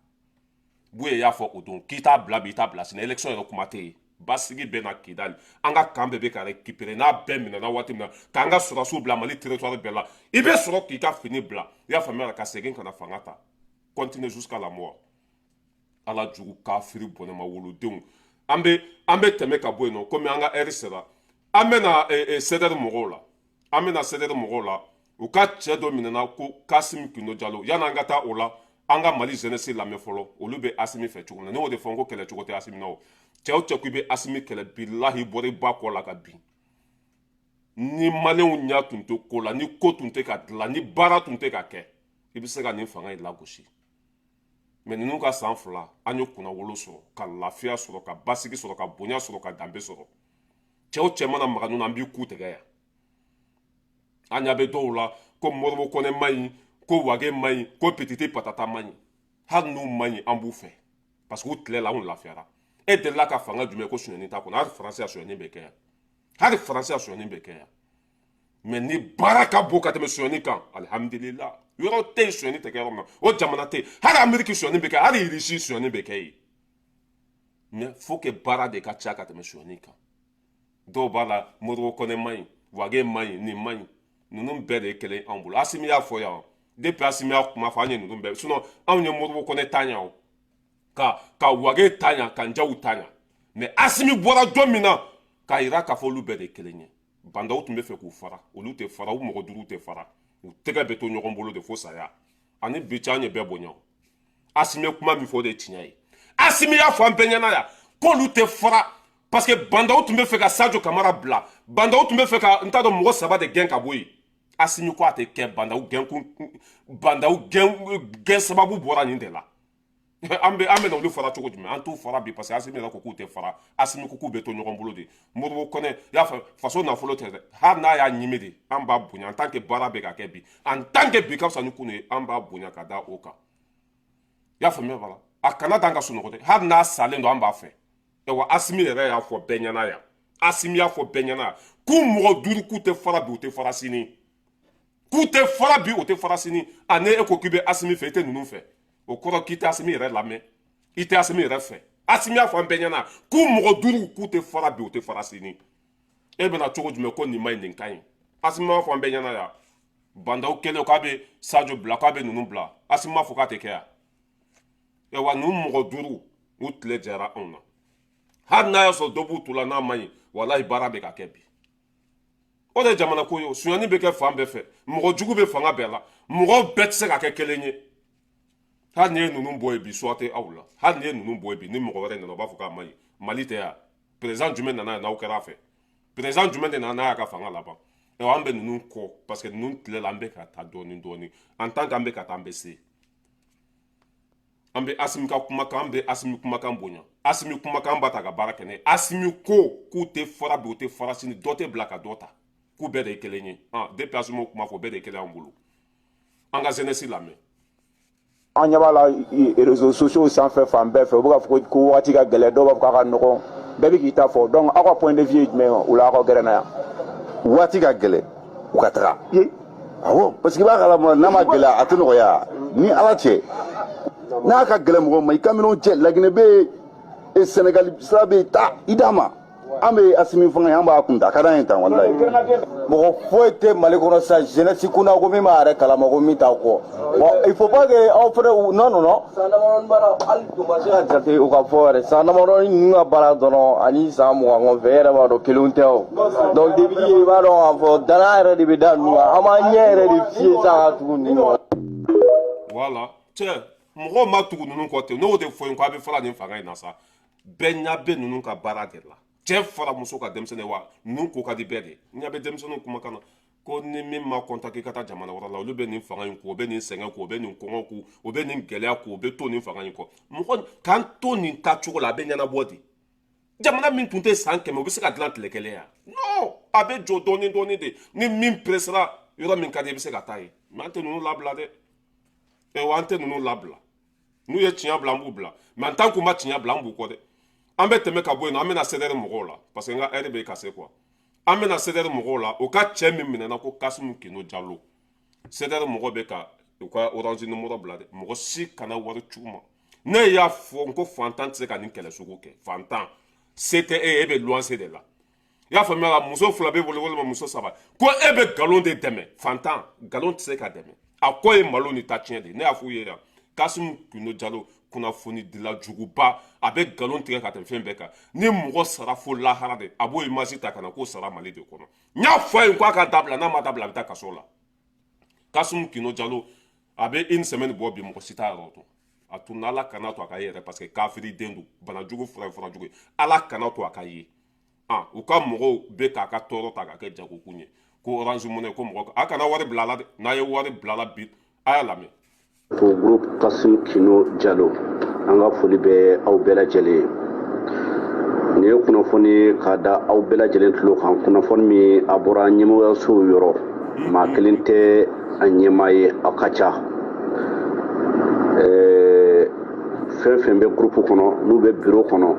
Buye y'a fɔ o don k'i t'a bila bi, i t'a bila sini. Élection yɛrɛ kuma tɛ yen. Basigi bɛ na Kidali, an ka camp bɛɛ bɛ ka récupérer. N'a bɛɛ minɛna waati min na, k'an ka sɔrɔdasiw bila Mali territoire bɛɛ la, i bɛ sɔrɔ k'i ka fini bila, i y'a faamuya, ka segin ka na fanga ta, continuer jusqu'à la mort. Ala jugu kafiri bɔnɛma wolodenw. An bɛ tɛmɛ ka bɔ yen nɔ, komi an ka heure sera. An bɛ na CDR mɔgɔw la, an bɛ na CDR mɔgɔw la. U ka cɛ dɔ minɛna ko Kasim Kindo Jalo. Yan'an ka taa o la, an ka Mali jeunesse lamɛn fɔlɔ, olu bɛ Asimi fɛ cogo min na. Ne y'o de fɔ n ko kɛlɛ cogo tɛ Asimi na. O cɛ o cɛ ko i bɛ Asimi kɛlɛ, bilahi, bɔra i ba kɔ la ka bin. Ni maliyɛnw ɲɛ tun tɛ ko la, ni ko tun tɛ ka dilan, ni baara tun tɛ ka kɛ, i bɛ se ka nin fanga in lagosi. Mɛ ninnu ka san 2, an ye kunnawolo sɔrɔ, ka lafiya sɔrɔ, ka basigi sɔrɔ, ka bonya sɔrɔ, ka danbe sɔrɔ. Cɛw cɛ mana maga ninnu na, an b'i ku tigɛ yan. An ɲɛ bɛ dɔw la ko Moribo Kɔnɛ man ɲi, ko Wage man ɲi, ko Petite Patata man ɲi. Hali n'u man ɲi, an b'u fɛ, parce que u tile la, anw lafiyara. E delila ka fanga jumɛn ko sonyɛni t'a kɔnɔ? Hali Faransi ya sonyɛni bɛ kɛ yan, hali Faransi ya sonyɛni bɛ kɛ yan. Mɛ ni baara ka bon ka tɛmɛ sonyɛni kan, alihamudulila, yɔrɔ tɛ yen sonyɛni tɛ kɛ yɔrɔ min na, o jamana tɛ yen. Hali Ameriki sonyɛni bɛ kɛ, hali Irisi sonyɛni bɛ kɛ yen. Mais faut que baara de ka ca ka tɛmɛ sonyɛni kan. Dɔw b'a la Moribo Kɔnɛ man ɲi, Wage man ɲi, nin man ɲi. Ninnu bɛɛ de ye kelen anw bolo. Asimi y'a fɔ yan, depuis Asimi y'a kuma fɔ, an ye ninnu bɛɛ. Sinon anw ye Moribo Kɔnɛ ta ɲa o, ka Wage ta ɲa, ka Njaw ta ɲa. Mais Asimi bɔra don min na k'a yira k'a fɔ olu bɛɛ de ye kelen ye. Bandaw tun bɛ fɛ k'u fara, olu tɛ fara, u mɔgɔ duuru tɛ fara, u tɛgɛ bɛ to ɲɔgɔn bolo de fo saya. Ani bi cɛ, an ye bɛɛ bonya. Asimi ye kuma min fɔ, o de ye tiɲɛ ye. Asimi y'a fɔ an bɛɛ ɲɛna yan k'olu tɛ fara, parce que Bah N'Daw tun bɛ fɛ ka Sadio Kamara bila, Bah N'Daw tun bɛ fɛ ka, n t'a dɔn, mɔgɔ saba de gɛn ka bɔ yen. Asimi ko a tɛ kɛ. Bah N'Daw gɛn kun, Bah N'Daw gɛn sababu bɔra nin de la. An bɛ na olu fara cogo jumɛn? An t'u fara bi, parce que Asimi yɛrɛ ko k'u tɛ fara. Asimi ko k'u bɛ to ɲɔgɔn bolo de. Modibo Kɔnɛ y'a fɔ faso nafolo tɛ dɛ, hali n'a y'a ɲimi de, an b'a bonya. En tant que baara bɛ ka kɛ bi, en tant que bi ka fisa ni kunu ye, an b'a bonya ka da o kan. I y'a faamuya? Bala a kana dan ka sunɔgɔ dɛ, hali n'a salen don, an b'a fɛ. Ayiwa, Asimi yɛrɛ y'a fɔ bɛɛ ɲɛna yan. Asimi y'a fɔ bɛɛ ɲɛna yan k'u mɔgɔ duuru, k'u tɛ fara bi, u tɛ fara sini. K'u tɛ fara bi, u tɛ fara sini. A ne e ko k'i bɛ Asimi fɛ, i tɛ ninnu fɛ, o kɔrɔ k'i tɛ Asimi yɛrɛ lamɛn, i tɛ Asimi yɛrɛ fɛ. Asimi y'a fɔ an bɛɛ ɲɛna k'u mɔgɔ duuru, k'u tɛ fara bi, u tɛ fara sini. E bɛna cogo jumɛn ko nin ma ɲi, nin ka ɲi? Asimi b'a fɔ an bɛɛ ɲɛna yan, Bah N'Daw kɛlen k'a bɛ Sadio bila, k'a bɛ ninnu bila, Asimi b'a fɔ k'a tɛ kɛ yan. Ayiwa, ninnu mɔgɔ duuru, u tile jɛra anw na. Hali n'a y'a sɔrɔ dɔ b'u tu la n'a ma ɲi, walahi, baara bɛ ka kɛ bi. O de ye jamana ko ye. O sonyani bɛ kɛ fan bɛɛ fɛ, mɔgɔ jugu bɛ fanga bɛɛ la, mɔgɔw bɛɛ tɛ se ka kɛ kelen ye. Hali n'i ye ninnu bɔ yen bi, suwa tɛ aw la. Hali n'i ye ninnu bɔ yen bi, ni mɔgɔ wɛrɛ nana, u b'a fɔ k'a ma ɲi. Mali tɛ yan. Président jumɛn nana yan n'aw kɛra a fɛ? Président jumɛn de nana n'a y'a ka fanga laban? Ayiwa, an bɛ ninnu kɔ, parce que ninnu tile la, an bɛ ka taa dɔɔni dɔɔni. En tant que an bɛ ka taa, an bɛ se. An bɛ Asimi ka kumakan, an bɛ Asimi kumakan bonya. Asimi kumakan b'a ta ka baara kɛ n'a ye. Asimi ko k'u tɛ fara bi, u tɛ fara sini, dɔ tɛ bila ka dɔ ta, k'u bɛɛ de ye kelen ye. Ah, depuis Asimi kuma fɔ, bɛɛ de ye kelen an bolo. An ka jeunesse lamɛn. An ɲɛ b'a la réseaux sociaux sanfɛ, fan bɛɛ fɛ, u bɛ k'a fɔ ko wagati ka gɛlɛn, dɔw b'a fɔ k'a ka nɔgɔn, bɛɛ bɛ k'i ta fɔ. Donc aw ka point de vue ye jumɛn ye o la, aw ka gɛrɛ na yan? Waati ka gɛlɛn, u ka taga. Awɔ, parce que i b'a kalama, n'a ma gɛlɛya, a tɛ nɔgɔya ni Ala cɛ. N'a ka gɛlɛn mɔgɔ ma, i ka minɛnw cɛ, Laginɛ bɛ yen, Sɛnɛgali sira bɛ yen, taa i d'a ma. An bɛ Asimi fanga ye, an b'a kun ta, a ka d'an ye tan, walayi. Mɔgɔ foyi tɛ Mali kɔnɔ sisan jeunesse kunna ko min b'a yɛrɛ kalama ko min t'a kɔ. Bon, il faut pas que aw fɛnɛ, non, non, non, san damadɔni baara, hali o ma se ka jate o ka fɔ yɛrɛ. San damadɔni ninnu ka baara dɔrɔn ani san 20 kɔfɛ, e yɛrɛ b'a dɔn kelenw tɛ o. Donc depuis i b'a dɔn k'a fɔ danaya yɛrɛ de bɛ da ninnu kan, an b'an ɲɛ yɛrɛ de fiyɛ sa ka tugu ninnu kɔ. Voilà, cɛ, mɔgɔw ma tugu ninnu kɔ ten. N'o de fɔ yen ko a bɛ fara nin fanga in na sa, bɛɛ ɲɛ bɛ ninnu ka baara de la. Cɛ fara muso ka, denmisɛnnin wa, ninnu ko ka di bɛɛ de ye. Ɲɛ bɛ denmisɛnninw kumakan na ko ni min ma kɔnta k'i ka taa jamana wɛrɛ la, olu bɛ nin fanga in ko, o bɛ nin sɛgɛn ko, o bɛ nin kɔngɔ ko, o bɛ nin gɛlɛya ko, o bɛ to nin fanga in kɔ. Mɔgɔ k'an to nin taacogo la, a bɛ ɲɛnabɔ de. Jamana min tun tɛ san 100, o bɛ se ka dilan tile kelen yan? Non, a bɛ jɔ dɔɔni dɔɔni de. Ni min peresera, yɔrɔ min ka di, i bɛ se ka taa yen. Mais an tɛ ninnu labila dɛ. Wa an tɛ ninnu labila. N'u ye tiɲɛ bila, an b'u bila, mais en tant k'u ma tiɲɛ bila, an b'u kɔ dɛ. An bɛ tɛmɛ ka bɔ yen nɔ, an bɛna CDR mɔgɔw la, parce que n ka heure bɛ ka se quoi. An bɛna CDR mɔgɔw la, o ka cɛ min minɛna ko Kasimu Kino Jalo. CDR mɔgɔw bɛ ka u ka Orange numéro bila dɛ. Mɔgɔ si kana wari c'u ma. Ne y'a fɔ n ko fantan tɛ se ka nin kɛlɛ sugu kɛ. Fantan se tɛ e ye, e bɛ luwanse de la. I y'a faamuya la, muso fila b'e bolo walima muso saba, ko e bɛ nkalon de dɛmɛ. Fantan, nkalon tɛ se ka dɛmɛ. A ko ye malo ni ta tiɲɛ de. Ne y'a f'u ye yan, Kasimu Kino Jalo, kunnafoni dila juguba, a bɛ nkalon tigɛ ka tɛmɛ fɛn bɛɛ kan. Ni mɔgɔ sara fo lahara de, a b'o image ta ka na k'o sara Mali de kɔnɔ. N y'a fɔ a ye k'a ka dabila, n'a ma dabila, a bɛ taa kaso la. Kasimu Kino Jalo, a bɛ une semaine bɔ bi, mɔgɔ si t'a yɔrɔ dɔn. A tununa. Ala kana to a ka ye yɛrɛ, parce que kafiri den don, banajugu fura ye fura jugu ye. Ala kana to a ka ye. Ah, u ka mɔgɔw bɛ k'a ka tɔɔrɔ ta k'a kɛ jagokun ye ko Orange Money, ko mɔgɔ a kana wari bila a la dɛ. N'a ye wari bila a la bi, a y'a lamɛn. Au groupe Kassim Kino Diallo, an ka foli bɛ aw bɛɛ lajɛlen ye. Nin ye kunnafoni ye k'a da aw bɛɛ lajɛlen tulo kan, kunnafoni min a bɔra ɲɛmɔgɔyasow yɔrɔ. Maa kelen tɛ a ɲɛmaa ye, aw ka ca. Fɛn fɛn bɛ groupe kɔnɔ, n'u bɛ bureau kɔnɔ,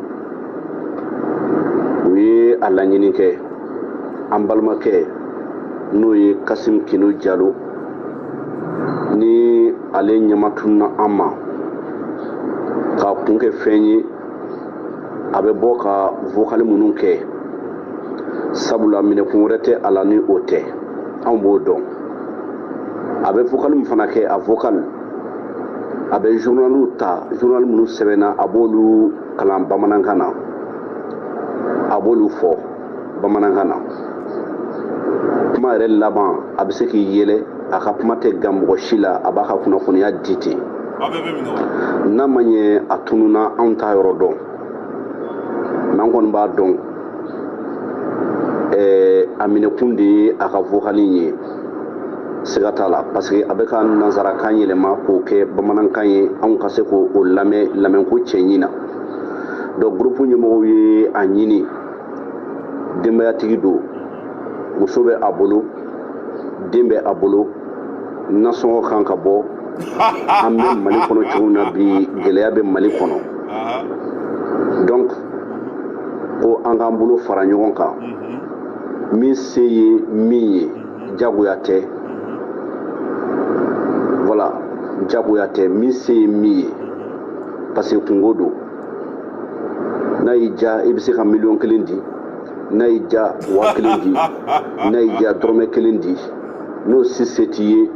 u ye a laɲini kɛ an balimakɛ, n'o ye Kasim Kino Jalo, ni ale ɲɛma tununa an ma k'a kun kɛ fɛn ye, a bɛ bɔ ka vocal minnu kɛ, sabula minɛkun wɛrɛ tɛ a la ni o tɛ, anw b'o dɔn. A bɛ vocal min fana kɛ, a vocal, a bɛ journaliw ta, journal minnu sɛbɛnna, a b'olu kalan bamanankan na, a b'olu fɔ bamanankan na. Kuma yɛrɛ laban, a bɛ se k'i yɛlɛ, a ka kuma tɛ gan mɔgɔ si la, a b'a ka kunnafoniya di ten. N'a ma ɲɛ a tununna, anw t'a yɔrɔ dɔn, mais an kɔni b'a dɔn a minɛkun de ye a ka vocal in ye, siga t'a la, parce que a bɛ ka nanzarakan yɛlɛma k'o kɛ bamanankan ye, anw ka se k'o lamɛn lamɛnko cɛɲi na. Donc groupe ɲɛmɔgɔw ye a ɲini, denbayatigi don, muso bɛ a bolo, den bɛ a bolo, nasɔngɔ kan ka bɔ. An bɛ Mali kɔnɔ cogo min na bi, gɛlɛya bɛ Mali kɔnɔ. Donc ko an k'an bolo fara ɲɔgɔn kan, min se ye min ye, jagoya tɛ, voilà, jagoya tɛ, min se ye min ye, parce que kungo don. N'a y'i diya, i bɛ se ka miliyɔn 1 di, n'a y'i diya, 1000 di, n'a y'i diya, dɔrɔmɛ 1 di. N'o si se t'i ye,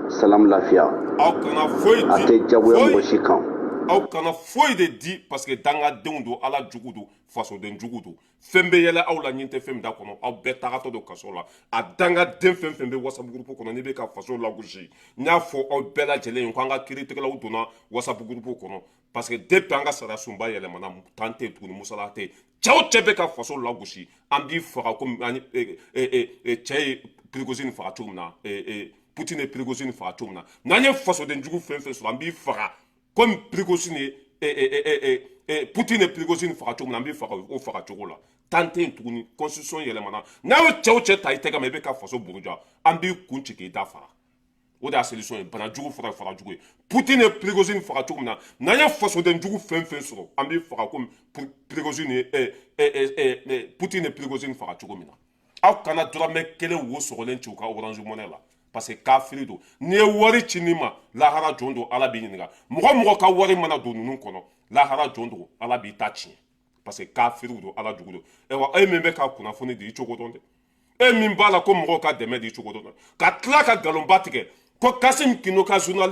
salam, lafiya. Aw kana foyi A di. tɛ jagoya Foyi. mɔgɔ si kan. Aw kana foyi de di, parce que dangadenw don, Ala jugu don, fasoden jugu don. Fɛn bɛ yɛlɛ aw la, ɲin tɛ fɛn min da kɔnɔ, aw bɛɛ tagatɔ don kaso la. A dangaden fɛn fɛn bɛ WhatsApp groupe kɔnɔ, n'i bɛ ka faso lagosi, n y'a fɔ aw bɛɛ lajɛlen ye ko an ka kiiritigɛlaw donna WhatsApp groupe kɔnɔ, parce que depuis an ka sariya sunba yɛlɛmana, tan tɛ yen tuguni, musala tɛ yen. Cɛw o cɛ bɛ ka faso lagosi, an b'i faga komi an cɛ ye Prigozine faga cogo min na, Poutine ye Prigozine faga cogo min na. N'an ye fasoden jugu fɛn fɛn sɔrɔ, an b'i faga komi Prigozine ye, Poutine ye Prigozine faga cogo min na, an b'i faga o faga cogo la. Tan tɛ yen tuguni, constitution yɛlɛmana. N'a y'o cɛw cɛ ta i tɛgɛ ma, i bɛ ka faso buruja, an b'i kun ci k'i da faga. O de y'a solution ye. Bana jugu fara fara jugu ye. Poutine ye Prigozine faga cogo min na, n'an ye fasoden jugu fɛn fɛn sɔrɔ, an b'i faga komi Prigozine ye, Poutine ye Prigozine faga cogo min na. Aw kana dɔrɔmɛ 1 wo sɔgɔlen ci u ka Orange Money la, parce que kafiri don. N'i ye wari ci nin ma, lahara jɔn don, Ala b'i ɲininka. Mɔgɔ mɔgɔ ka wari mana don ninnu kɔnɔ, lahara jɔn don, Ala b'i ta tiɲɛ, parce que kafiriw don, Ala jugu don. Ayiwa, e min bɛ ka kunnafoni di, i cogo dɔn dɛ. E min b'a la ko mɔgɔw ka dɛmɛ di, i cogo dɔn dɛ. Ka tila ka nkalonba tigɛ ko Kasim Kino ka journal,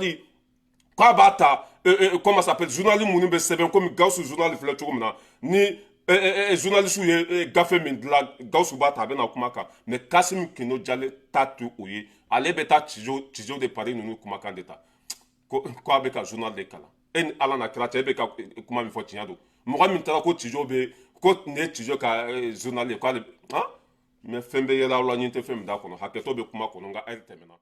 k'a b'a ta, comment ça s'appelle, journal minnu bɛ sɛbɛn komi Gawusu journal filɛ cogo min na, ni journaliste ye gafe min dilan, Gawusu b'a ta, a bɛna kuma kan. Mais Kasim Kino Jale ta tɛ o ye, ale bɛ taa Tijo de Paris ninnu kumakan de ta, ko a bɛ ka journal de kalan. E ni Ala na kira cɛ, e bɛ ka kuma min fɔ, tiɲɛ don? Mɔgɔ min taara ko Tijo bɛ, ko nin ye Tijo ka journal ye, k'ale han, mais fɛn bɛ yɛlɛ aw la, ɲin tɛ fɛn min d'a kɔnɔ. Hakɛto bɛ kuma kɔnɔ, nka ɛri tɛmɛna.